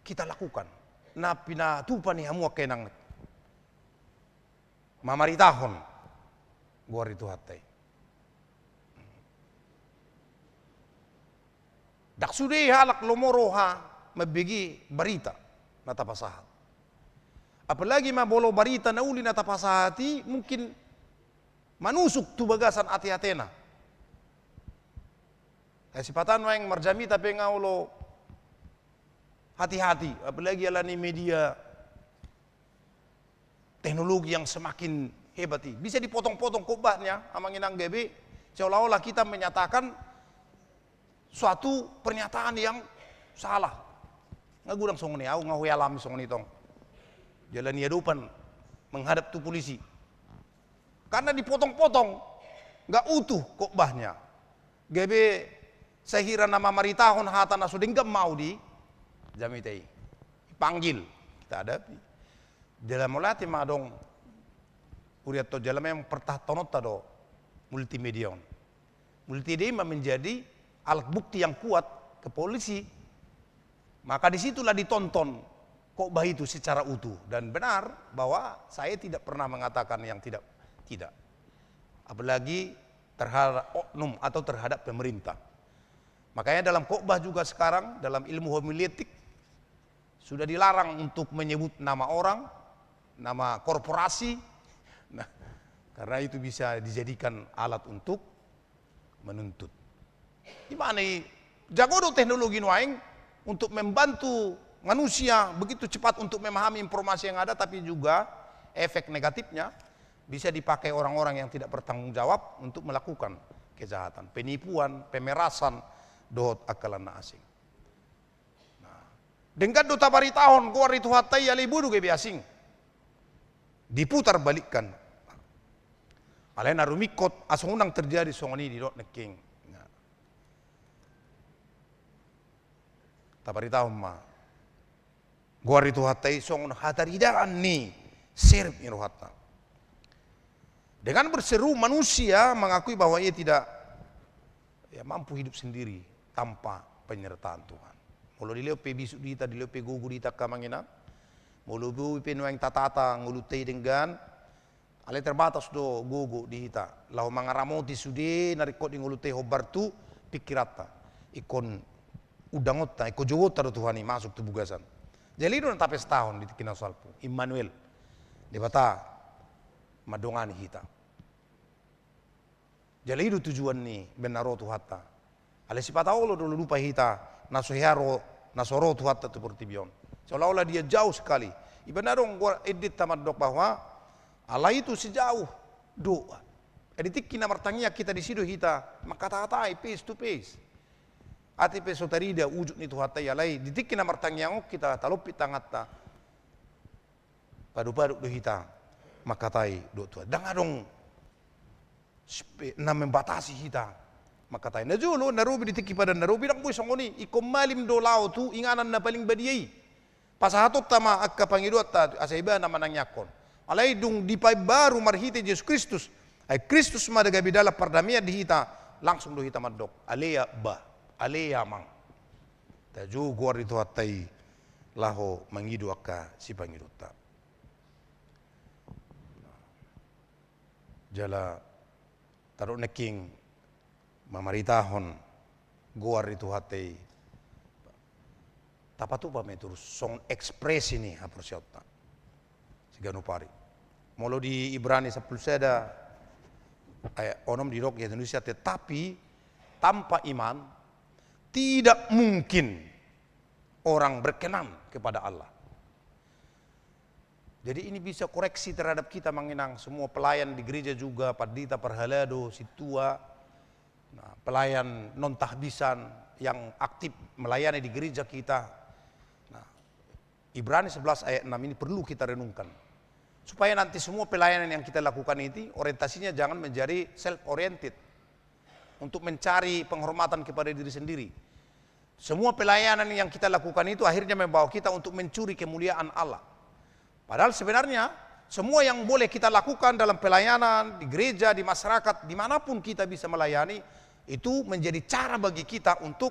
kita lakukan. Na pinatupa ni hamu angka inang. Mamaritahon goar ni Tuhanta i. Ndang sude halak lomo roha mambege barita na tapasahat. Apalagi ma molo barita na uli na tapasahat i mungkin manusuk tu bagasan ate-atena. Ai sipata nuaeng marjamita pe nga olo hati-hati, apalagi alani media teknologi yang semakin hebat i. Bisa dipotong-potong khotbahnya, amang inang, gabe seolah-olah kita menyatakan suatu pernyataan yang salah. Nga godang songon i, au nga hualami songon i tong. Jala niadopan menghadap tu polisi. Karena dipotong-potong, nggak utuh khotbahnya. Gabe sahira na mamaritahon hata na so denggan ma au di jamita i, dipanggil, kita hadapi. Jala mauliate ma adong hurianta on, jala memang pertahanonta do multimedia on. Multimedia ma menjadi alat bukti yang kuat ke polisi. Maka di situlah ditonton khotbah itu secara utuh. Dan benar bahwa saya tidak pernah mengatakan yang tidak, tidak. Apalagi terhadap oknum atau terhadap pemerintah. Makanya dalam khotbah juga sekarang, dalam ilmu homiletik, Sudah dilarang untuk menyebut nama orang, nama korporasi. Nah, karena itu bisa dijadikan alat untuk menuntut. Di mana i, jago do teknologi nuaeng untuk membantu manusia begitu cepat untuk memahami informasi yang ada, tapi juga efek negatifnya bisa dipakai orang-orang yang tidak bertanggung jawab untuk melakukan kejahatan, penipuan, pemerasan, dohot angka na asing. Nah, denggan do tabaritahon goar ni Tuhanta i alai boi do gabe asing. Diputar balikkan. Alai na rumingkot asa unang terjadi songon i didok nangkin. Nah. Tabaritahon ma goar ni Tuhanta i songon hataridaan ni serep ni rohanta. Dengan berseru manusia mengakui bahwa ia tidak, ya, mampu hidup sendiri tanpa penyertaan Tuhan. Molo dilehon pe bisuk di hita, dilehon pe gogo di hita angka amang inang. Molo boi pe nuaeng tatata ngolunta i denggan, alai terbatas do gogo di hita laho mangaramoti sude na ringkot di ngolunta i hombar tu pingkiranta. Ingkon undangonta, ingkon jouonta do Tuhan i masuk tu bagasan. Jadi i do na tapestahon di tingki na salpu, Immanuel, Debata mandongani hita. Jala i do tujuan ni baen na ro Tuhanta. Alai sipata olo do lupa hita na so hea ro, na so ro Tuhanta tu portibi on. Seolah-olah dia jauh sekali. Ibaen na adong goar endenta mandok bahwa Allah itu sejauh doa. Di tingki na martangiang hita, disi do hita mangkatatai face to face. Atik pe so tarida ujung ni Tuhanta i, alai di tingki na martangiang on hita talompit tanganta. Paduk-paduk do hita mangkatai dohot Tuhan. Ndang adong spe-, na membatasi hita mangkatai. Na jolo, na robi di tingki padan na robi, ndang boi songon i, ingkon malim do laho tu inganan na paling badia i. Pasahatonta ma angka pangidoanta asa Ibana manangiangkon. Alai dung dipaimbaru marhite Jesus Kristus, ai Kristus ma na gabe dalan pardamaian di hita, langsung do hita mandok, alea ba, alea amang. Tajou goar ni Tuhanta i laho mangido angka sipangidonta. Jala tadok nangkin mamaritahon goar ni Tuhanta i. Tapatupa ma i torus songon ekspresi ni haporseaonta siganup ari. Molo di Ibrani sampulu sada ayat onom didok di Indonesia, tetapi tanpa iman tidak mungkin orang berkenan kepada Allah. Jadi ini bisa koreksi terhadap kita, amang inang, semua pelayan di gereja juga, pandita, parhalado, sintua, nah, pelayan non tahbisan yang aktif melayani di gereja kita. Nah, Ibrani sebelas ayat enam ini perlu kita renungkan. Supaya nanti semua pelayanan yang kita lakukan ini orientasinya jangan menjadi self oriented. Untuk mencari penghormatan kepada diri sendiri. Semua pelayanan yang kita lakukan itu akhirnya membawa kita untuk mencuri kemuliaan Allah. Padahal sebenarnya semua yang boleh kita lakukan dalam pelayanan, di gereja, di masyarakat, dimanapun kita bisa melayani, itu menjadi cara bagi kita untuk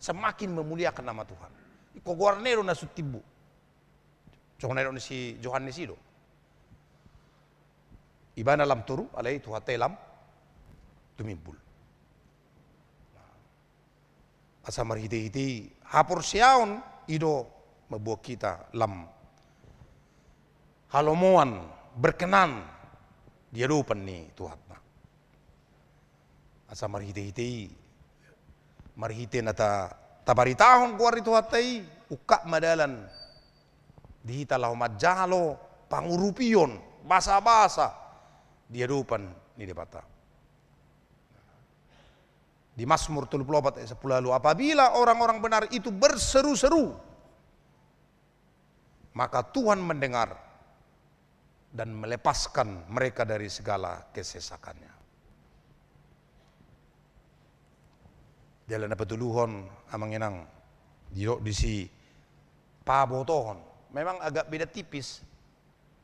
semakin memuliakan nama Tuhan. Ingkon goarna i do na sun timbo. Songon na nidok ni si Johannes i do. Ibana lam toru, alai Tuhanta i lam tumimbul. Asa marhite-hite i haporseaon i do mamboan hita lam halomoan, berkenan di adopan ni Tuhanta. Asa marhite-hite i, marhite na ta-, tabaritahon goar ni Tuhanta i, ungkap ma dalan di hita laho manjalo pangurupion, basa-basa di adopan ni Debata. Di Mazmur tolu pulu opat ayat sampulu ualu, apabila orang-orang benar itu berseru-seru, maka Tuhan mendengar dan melepaskan mereka dari segala kesesakannya. Jala na patoluhon, amang inang, didok disi pabotohon. Memang agak beda tipis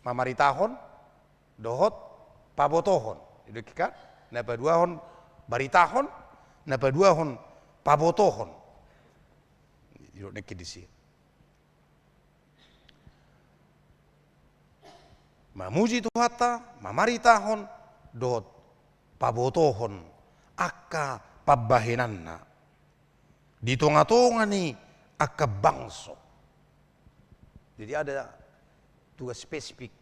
mamaritahon dohot pabotohon. Didok kan? Na paduahon baritahon, na paduahon pabotohon. Didok nangkin disi. Mamuji Tuhanta, mamaritahon, dohot pabotohon angka pambahenanna di tonga-tonga ni angka bangso. Jadi ada tugas spesifik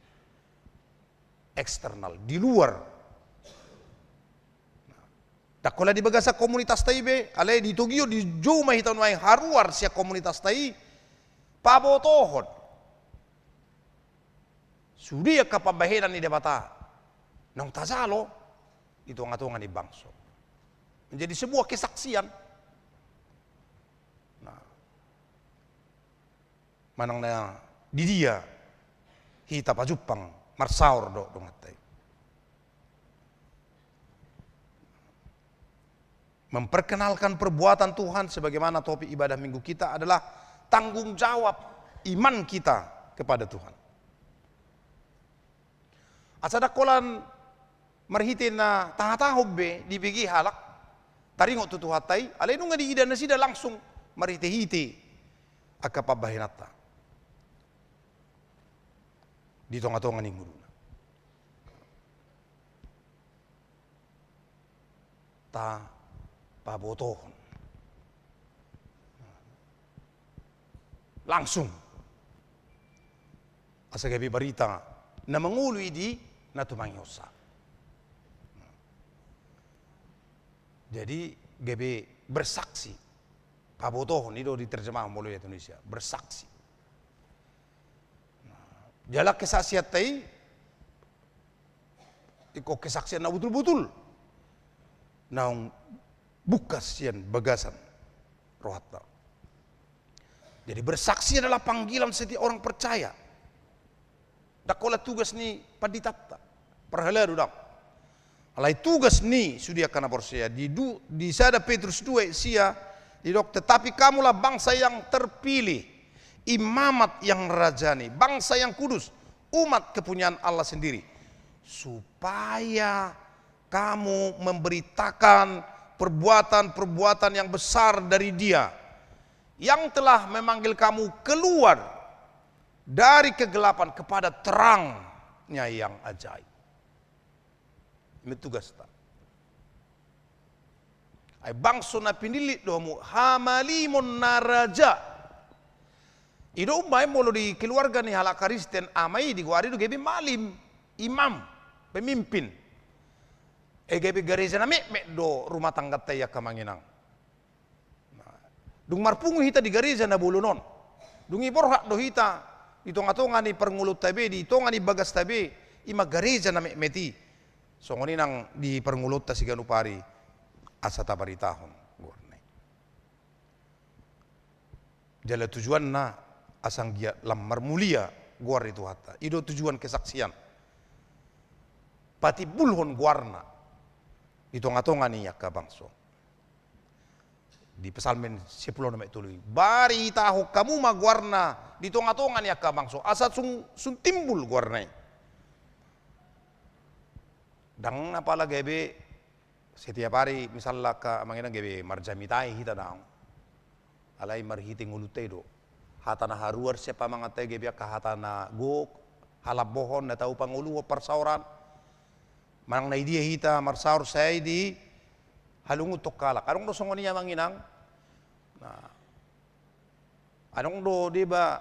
eksternal, di luar. Ndang holan di bagasan komunitasta i be, alai di togihon dijou ma hita nuaeng haruar sian komunitasta i, pabotohon sude angka pambahenan ni Debata naung tajalo di tongatonga ni bangso. Menjadi sebuah kesaksian. Nah, manang na di dia hita pajumpang marsaor do donganta i. Memperkenalkan perbuatan Tuhan sebagaimana topik ibadah minggu kita adalah tanggung jawab iman kita kepada Tuhan. Asa ndang holan marhite na tahatahon be dibege halak taringot tu Tuhanta i, alai nunga diida nasida langsung marhitehite angka pambahenanta di tongatonga ni ngoluna. Tapabotohon langsung. Asa gabe barita na mangolu i di na tumangihonsa. Jadi gabe bersaksi. Pabotohon, i do diterjemahon molo di Indonesia, bersaksi. Jala kesaksianta i ingkon kesaksian na botul-botul naung bungkas sian bagasan rohanta. Jadi bersaksi adalah panggilan setiap orang percaya. Ndang holan tugas ni panditanta, parhalado, ndang. Alai tugas ni sude angka na porsea. Di du-, di sada Petrus dua ayat sia didok, tetapi kamulah bangsa yang terpilih, imamat yang rajani, bangsa yang kudus, umat kepunyaan Allah sendiri, supaya kamu memberitakan perbuatan-perbuatan yang besar dari Dia yang telah memanggil kamu keluar dari kegelapan kepada terang-Nya yang ajaib. Ima tugasta. Ai bangso na pinillit do hamu, hamalimon na raja. I do umbahen molo di keluarga ni halak Kristen, ama i digoari do gabe malim, imam, pemimpin. E gabe gareja na metmet do rumah tangganta i angka amang inang. Nah, dung marpungu hita di gareja na bolon on, dung i borhat do hita di tongatonga ni parngoluonta be, di tonga ni bagasta be, ima gareja na metmet i. Songon i nang di parngoluonta siganup ari asa tabaritahon goarna i. Jala tujuanna asa anggiat lam marmulia goar ni Tuhanta. I do tujuan kesaksian. Patimbulhon goarna di tongatonga ni angka bangso. Di Psalmen sampulu onom ayat tolu i, baritahon hamu ma goarna di tongatonga ni angka bangso, asa sun, sun timbul goarna i. Ndang apala gabe setiap ari, misalna angka amang inang, gabe marjamita i hita, daong. Alai marhite ngolunta i do. Hata na haruar sian pamanganta i gabe angka hata na gok, halambohon, na tau pangoluhon, parsaoran. Manang na di dia hita marsaor sai dihalungunhon halak. Adong do songon i amang inang. Nah, adong do deba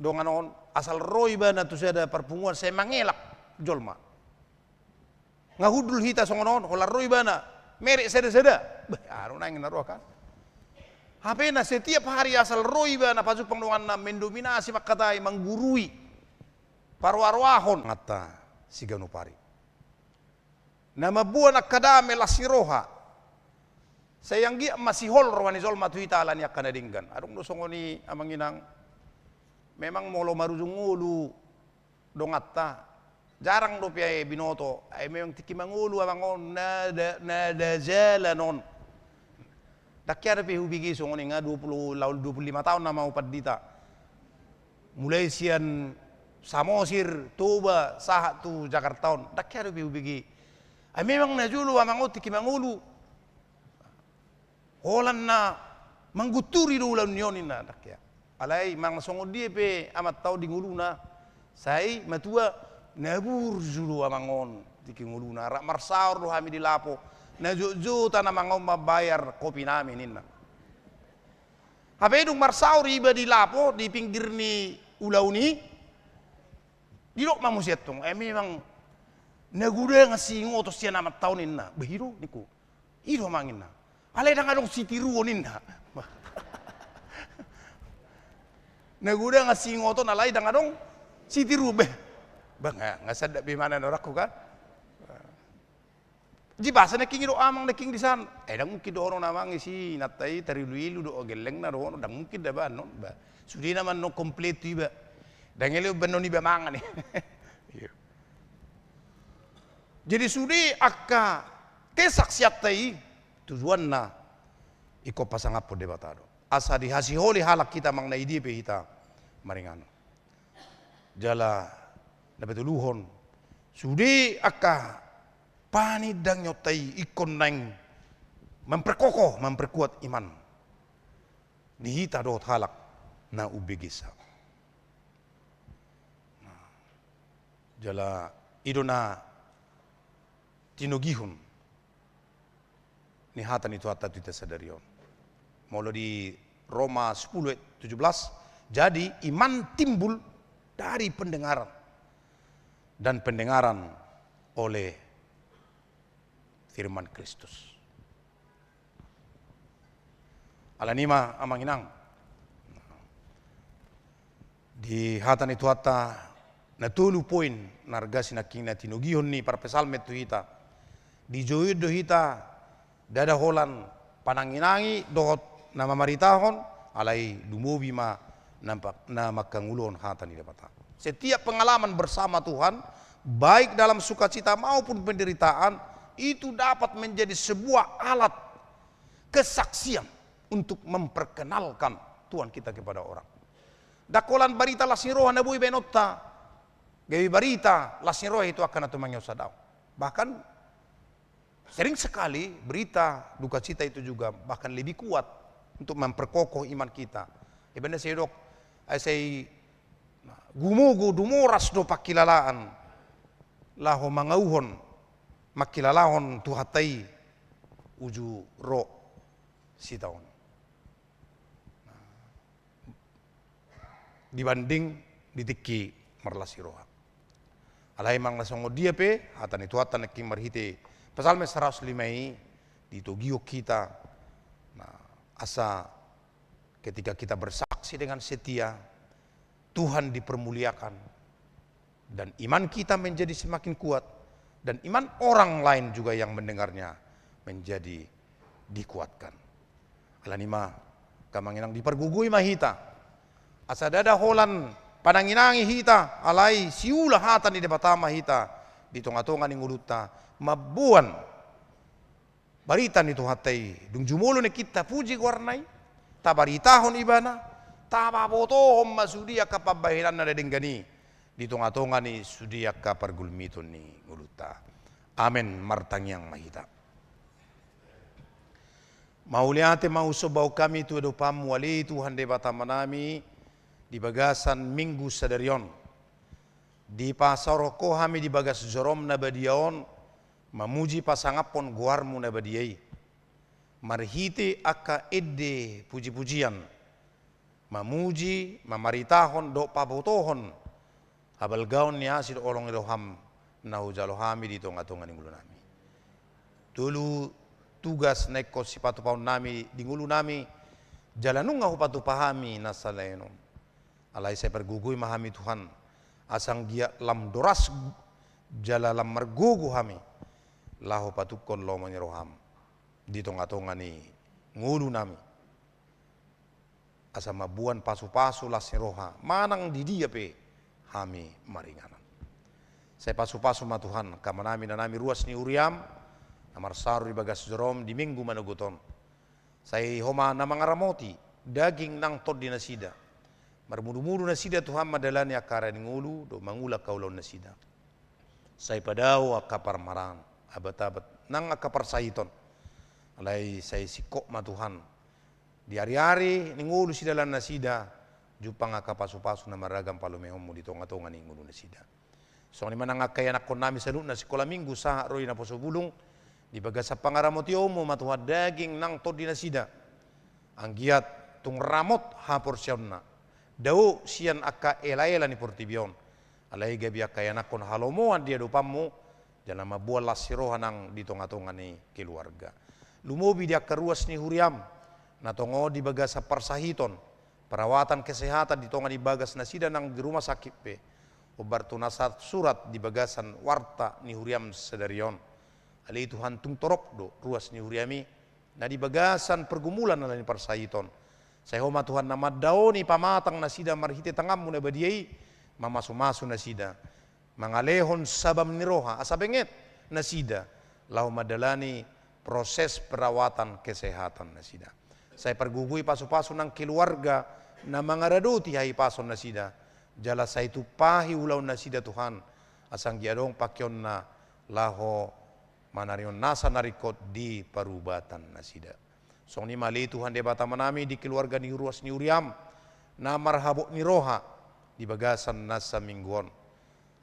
dongan on, asal ro ibana tu sada parpunguan sai mangelak jolma. Nga hundul hita songon on, holan ro ibana merek sada-sada. Bah, aru naeng na roa kan. Hape na setiap hari asal ro ibana pajumpang donganna mendominasi, mangkatai, manggurui, paroa-roahon. Nganta siganup ari. Na mamboan angka dame las ni roha. Sai anggiat ma sihol roha ni jolma tu hita ala ni angka na denggan. Adong do songon i amang inang. Memang molo marujung ngolu donganta, jarang dope binoto. Ai memang tingki mangolu amang on, na da, na da jalan on. Ndang hea dope hubege songon i, nga dua puluh, laho dua puluh lima taon nama au pandita. Mulai sian Samosir, Toba, sahat tu Jakarta on, ndang hea dope hubege. Ai memang na jolo amang on tingki mangolu. Holan na manggunturi do ulaon ni on, ninna, ndang hea. Alai manang songon dia pe amanta on di ngoluna, sai matua, na burju do amang on tingki ngoluna, rap marsaor do hami di lapo, na jotjot amang on mambayar kopi nami, ninna. Hape dung marsaor iba di lapo, di pinggir ni ulaon i. Didok ma muse antong, eh, memang na godang siningoton sian amanta on, ninna. Bah, i do, ningku. I do, amang, ninna. Alai ndang adong sitiruon, ninna. Na godang siningoton alai ndang adong sitiruon, bah. Bah, nga, nga sada be manang orangku, kan? Di basa nangkin i do, amang, nangkin di san. Eh, ndang mungkin dohonon, amang, isi inanta i tarilu-ilu do, gellengna dohonon, ndang mungkin da ba annon, ba. Sudena ma annon komplit iba. Ndang elek ba annon iba mangan i. Iya. Jadi sude angka kesaksianta i tujuanna ingkon pasangaphon Debata do. Asa dihasiholi halak hita, amang, na i dia pe hita maringanan. Jala na patoluhon, sude angka panindangonta i ingkon naeng memperkokoh, memperkuat iman ni hita dohot halak na umbegensa. Nah, jala i do na tinogihon ni hata ni Tuhanta tu hita sadari on. Molo di Roma sepuluh ayat tujuh belas, jadi iman timbul dari pendengaran, dan pendengaran oleh firman Kristus. Alani i ma, amang inang, di hata ni Tuhanta na tolu poin na arga sinangkin na tinogihon ni parpsalmen tu hita. Dijouhon do hita ndada holan pananginangi dohot na mamaritahon, alai lumobi ma na, na mangkangoluhon hata ni Debata. Setiap pengalaman bersama Tuhan, baik dalam sukacita maupun penderitaan, itu dapat menjadi sebuah alat kesaksian untuk memperkenalkan Tuhan kita kepada orang. Ndang holan barita las ni roha na boi baenonta, gabe barita las ni roha i tu angka na tumangihon sadao. Bahkan sering sekali berita duka cita itu juga bahkan lebih kuat untuk memperkokoh iman kita. Ibana sai didok, ai sai gumogo, dumoras do pangkilalaan laho mangauhon, mangkilalahon Tuhanta i uju ro sitaon. Dibanding di tingki marlas ni roha. Alai manang na songon dia pe, hata ni Tuhanta nangkin marhite Psalmen saratus lima i, ditogihon hita, nah, asa ketika kita bersaksi dengan setia, Tuhan dipermuliakan, dan iman kita menjadi semakin kuat, dan iman orang lain juga yang mendengarnya menjadi dikuatkan. Alani i ma, angka amang inang, dipargogoi ma hita. Asa ndada holan pananginangi hita, alai siula hata ni Debata ma hita di tongatonga ni ngolunta, mamboan barita ni Tuhanta i, dung jumolo nangkin tapuji goarna i, tabaritahon ibana, tapabotohon ma sude angka pambahenanna na denggan i di tongatonga ni sude angka pargulmiton ni ngolunta. Amen. Martangiang ma hita. Mauliate ma husombahon hami tu adopanMu, ale Tuhan Debata Amanami, di bagasan Minggu sadari on. Dipasaorhon Ho hami di bagas joroM na badia on, mamuji pasangaphon goarMu na badia i. Marhite angka ende pujipujian, mamuji, mamaritahon dohot pabotohon habalgaon ni asi dohot holong ni rohaM na hujalo hami di tongatonga ni ngolunami. Tolu tugas na ingkon sipatupaonnami di ngolunami, jala nunga hupatupa hami na salaon on. Alai sai pargogoi ma hami Tuhan, asa anggiat lam doras jala lam margogo hami, laho patungkol lomo ni rohaM di tongatonga ni ngolunami. Asa mamboan pasupasu las ni roha, manang di dia pe hami maringanan. Sai pasupasu ma Tuhan, angka amanami inanami ruas ni huriaM, na marsaor di bagas joroM di Minggu manogot on. Sai Ho ma na mangaramoti daging nang tondi nasida. Marmudumudu nasida Tuhan mandalani angka ari ni ngolu, dohot mangula angka ulaon nasida. Sai padao angka parmaraan, abat-abat, nang angka parsahiton. Alai sai singkop ma Tuhan, di ariari ni ngolu sidalan nasida, jumpang angka pasupasu na marragam palumehonMu di tongatonga ni ngolu nasida. Songon i ma nang angka ianakhonnami saluhutna sikola Minggu sahat ro di naposo bulung, di bagasan pangaramotionMu ma Tuhan daging nang tondi nasida. Anggiat tung ramot haporseaonna, dao sian angka elaela ni portibi on. Alai gabe angka ianakhon halomoan di adopanmu, jala mamboan las ni roha nang di tongatonga ni keluarga. Lumobi di angka ruas ni huriam, na tongon di bagasan parsahiton, perawatan kesehatan di tonga ni bagas nasida nang di rumah sakit pe, hombar tu na tarsurat di bagasan warta ni huriam sadari on. Ale Tuhan, tung torop do ruas ni huriam i, na di bagasan pergumulan ala ni parsahiton. Sai Ho ma Tuhan na mandaoni pamatang nasida marhite tanganmu na badia i, mamasumasu nasida, mangalehon sabam ni roha, asa benget nasida, laho mandalani proses perawatan kesehatan nasida. Sai pargogoi pasupasu nang keluarga na mangaradoti hahipason nasida, jala sai tumpahi ulaon nasida Tuhan, asa anggiat adong pangkeonna laho manarihon nasa na ringkot di parubatan nasida. Songon i ma ale Tuhan Debata Amanami di keluarga ni ruas ni huriam, na marhabot ni roha di bagasan nasa minggu on.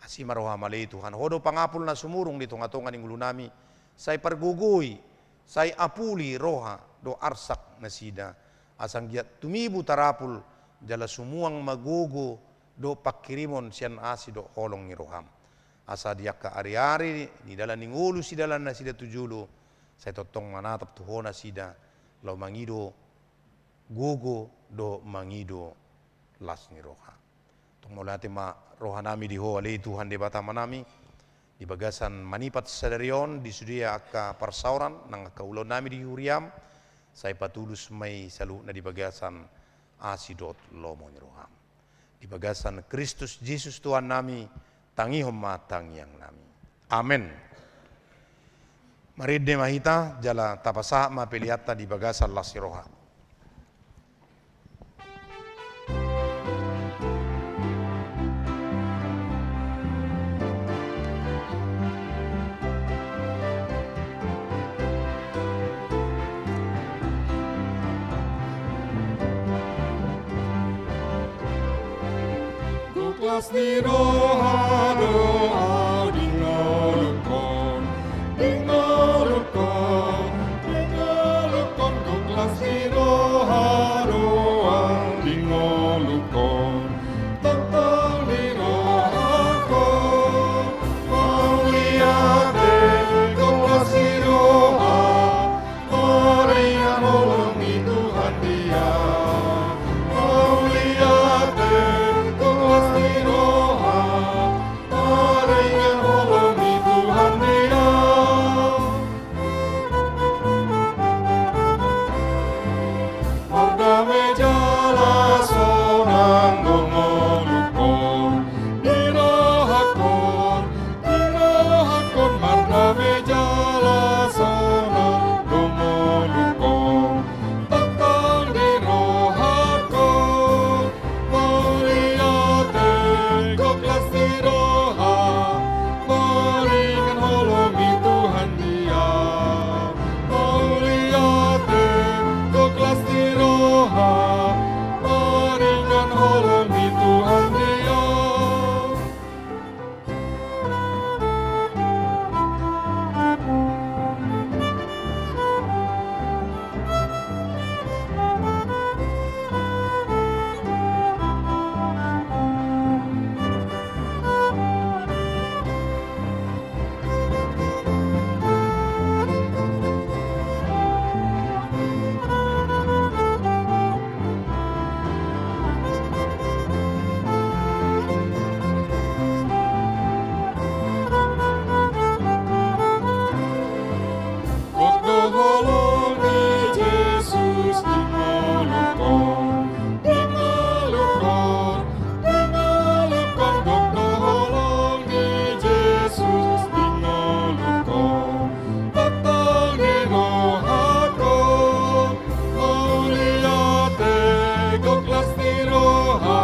Asi ma roham ale Tuhan, Ho do pangapul na sumurung di tongatonga ni ngolunami, sai pargogoi, sai apuli roha dohot arsak nasida, asa anggiat tumibu tarapul, jala sumuang ma gogo dohot pangkirimon sian asi dohot holong ni roham. Asa di angka ariari ni dalan ni ngolu sidalan nasida tu jolo, sai tongtong manatap tu Ho nasida, laho mangido gogo dohot mangido las ni roha. Tong mauliate ma rohanami di Ho ale Tuhan Debata Amanami, di bagasan manipat sadari on di sude angka parsaoran nang angka ulaonnami di huriam, sai patulus ma i saluhutna di bagasan asi dohot lomo ni roham. Di bagasan Kristus Jesus Tuhannami, tangihon ma tangiangnami. Amen. Marende ma hita, jala tapasahat ma peleanta di bagasan las ni roha. Gok las ni roha do au di ngolungkon, di ngolungkon, di ngolungkon, gok las ni roha do au di ngolungkon. Tongtong di rohangkon, mauliate, gok las ni roha, maringan holong ni Tuhan di au. Mauliate, gok las ni roha, maringan holong ni Tuhan di au. Mardame jala sonang do ngolungkon, di rohangkon, di rohangkon, mardame jala sonang do ngolungkon, tongtong di rohangkon. Mauliate, gok las ni roha, maringan holong ni Tuhan di au. Mauliate, gok las ni roha, maringan holong ni Tuhan di au. Gok do holong ni Jesus di ngolungkon, di ngolungkon, di ngolungkon, gok do holong ni Jesus di ngolungkon. Tongtong di rohangkon, mauliate, gok las ni roha,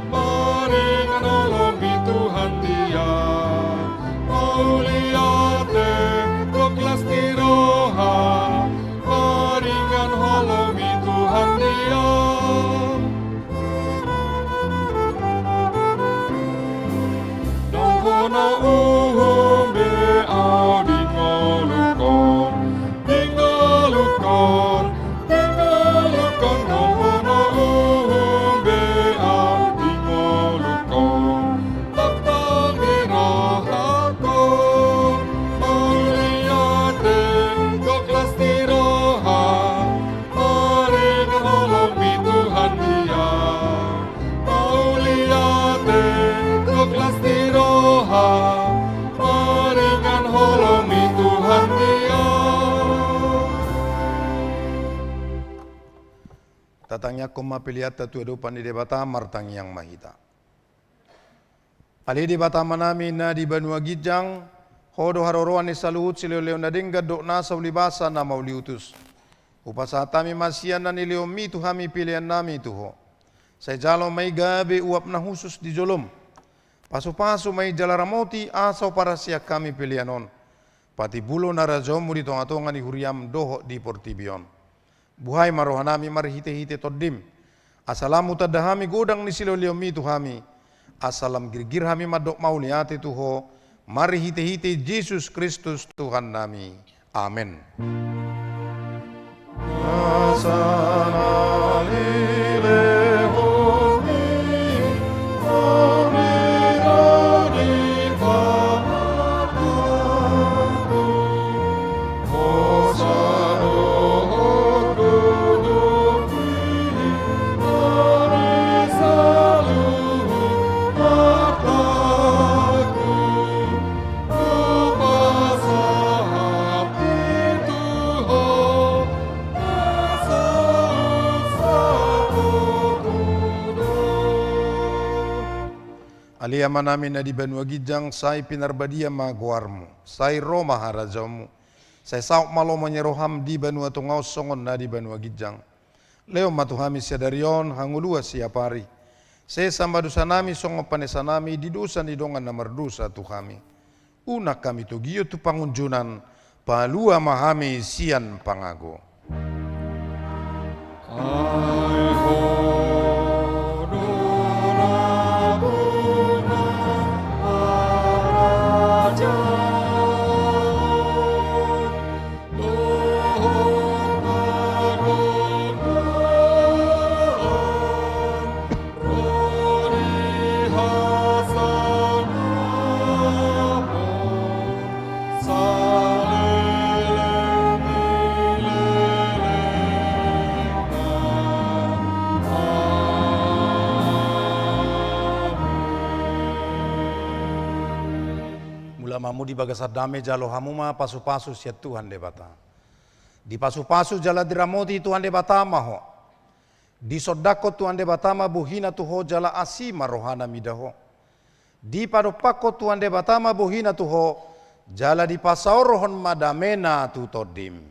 maringan holong ni Tuhan di au. Mauliate, gok las ni roha, maringan holong ni Tuhan di au. Dang hona uhum be au di ngolungkon, di ngolungkon, di ngolungkon, dang hona uhum be Tangiangkon ma peleanta tu adopan ni Debata. Martangiang ma hita. Ale Debata Amanami na di banua ginjang, Ho do haroroan ni saluhut silehonlehon na denggan dohot nasa ulibasa na mauliutus. Hupasahat hami ma sian na nilehonMi tu hami peleannami tu Ho. Sai jalo ma i gabe uap na hushus di joloM. Pasupasu ma i jala ramoti asa huparasian hami pelean on, patimbulhon harajaonMu di tongatonga ni huriaM dohot di portibi on. Buhai ma rohanami marhitehite TondiM, asa lam hutanda hami godang ni silehonlehonMi tu hami, asa lam girgir hami mandok mauliate tu Ho, marhitehite Jesus Kristus Tuhannami. Amen. Ale Amanami na di banua ginjang, sai pinarbadia ma goarMu, sai ro ma harajaonMu, sai saut ma lomo ni rohaM di banua tonga on songon na di banua ginjang. Lehon ma tu hami sadari on hangoluan siapari. Sesa ma dosanami songon panesanami di dosa ni dongan na mardosa tu hami. Unang hami togihon tu pangunjunan, palua ma hami sian pangago. Mula mamungka di bagasan dame, jalo hamu ma pasupasu sian Tuhan Debata. Dipasupasu jala diramoti Tuhan Debata ma ho. Disondangkon Tuhan Debata ma bohiNa tu ho jala asi ma rohaNa mida ho. Dipadompakkon Tuhan Debata ma bohiNa tu ho, jala dipasaorhon ma dameNa tu tondiM.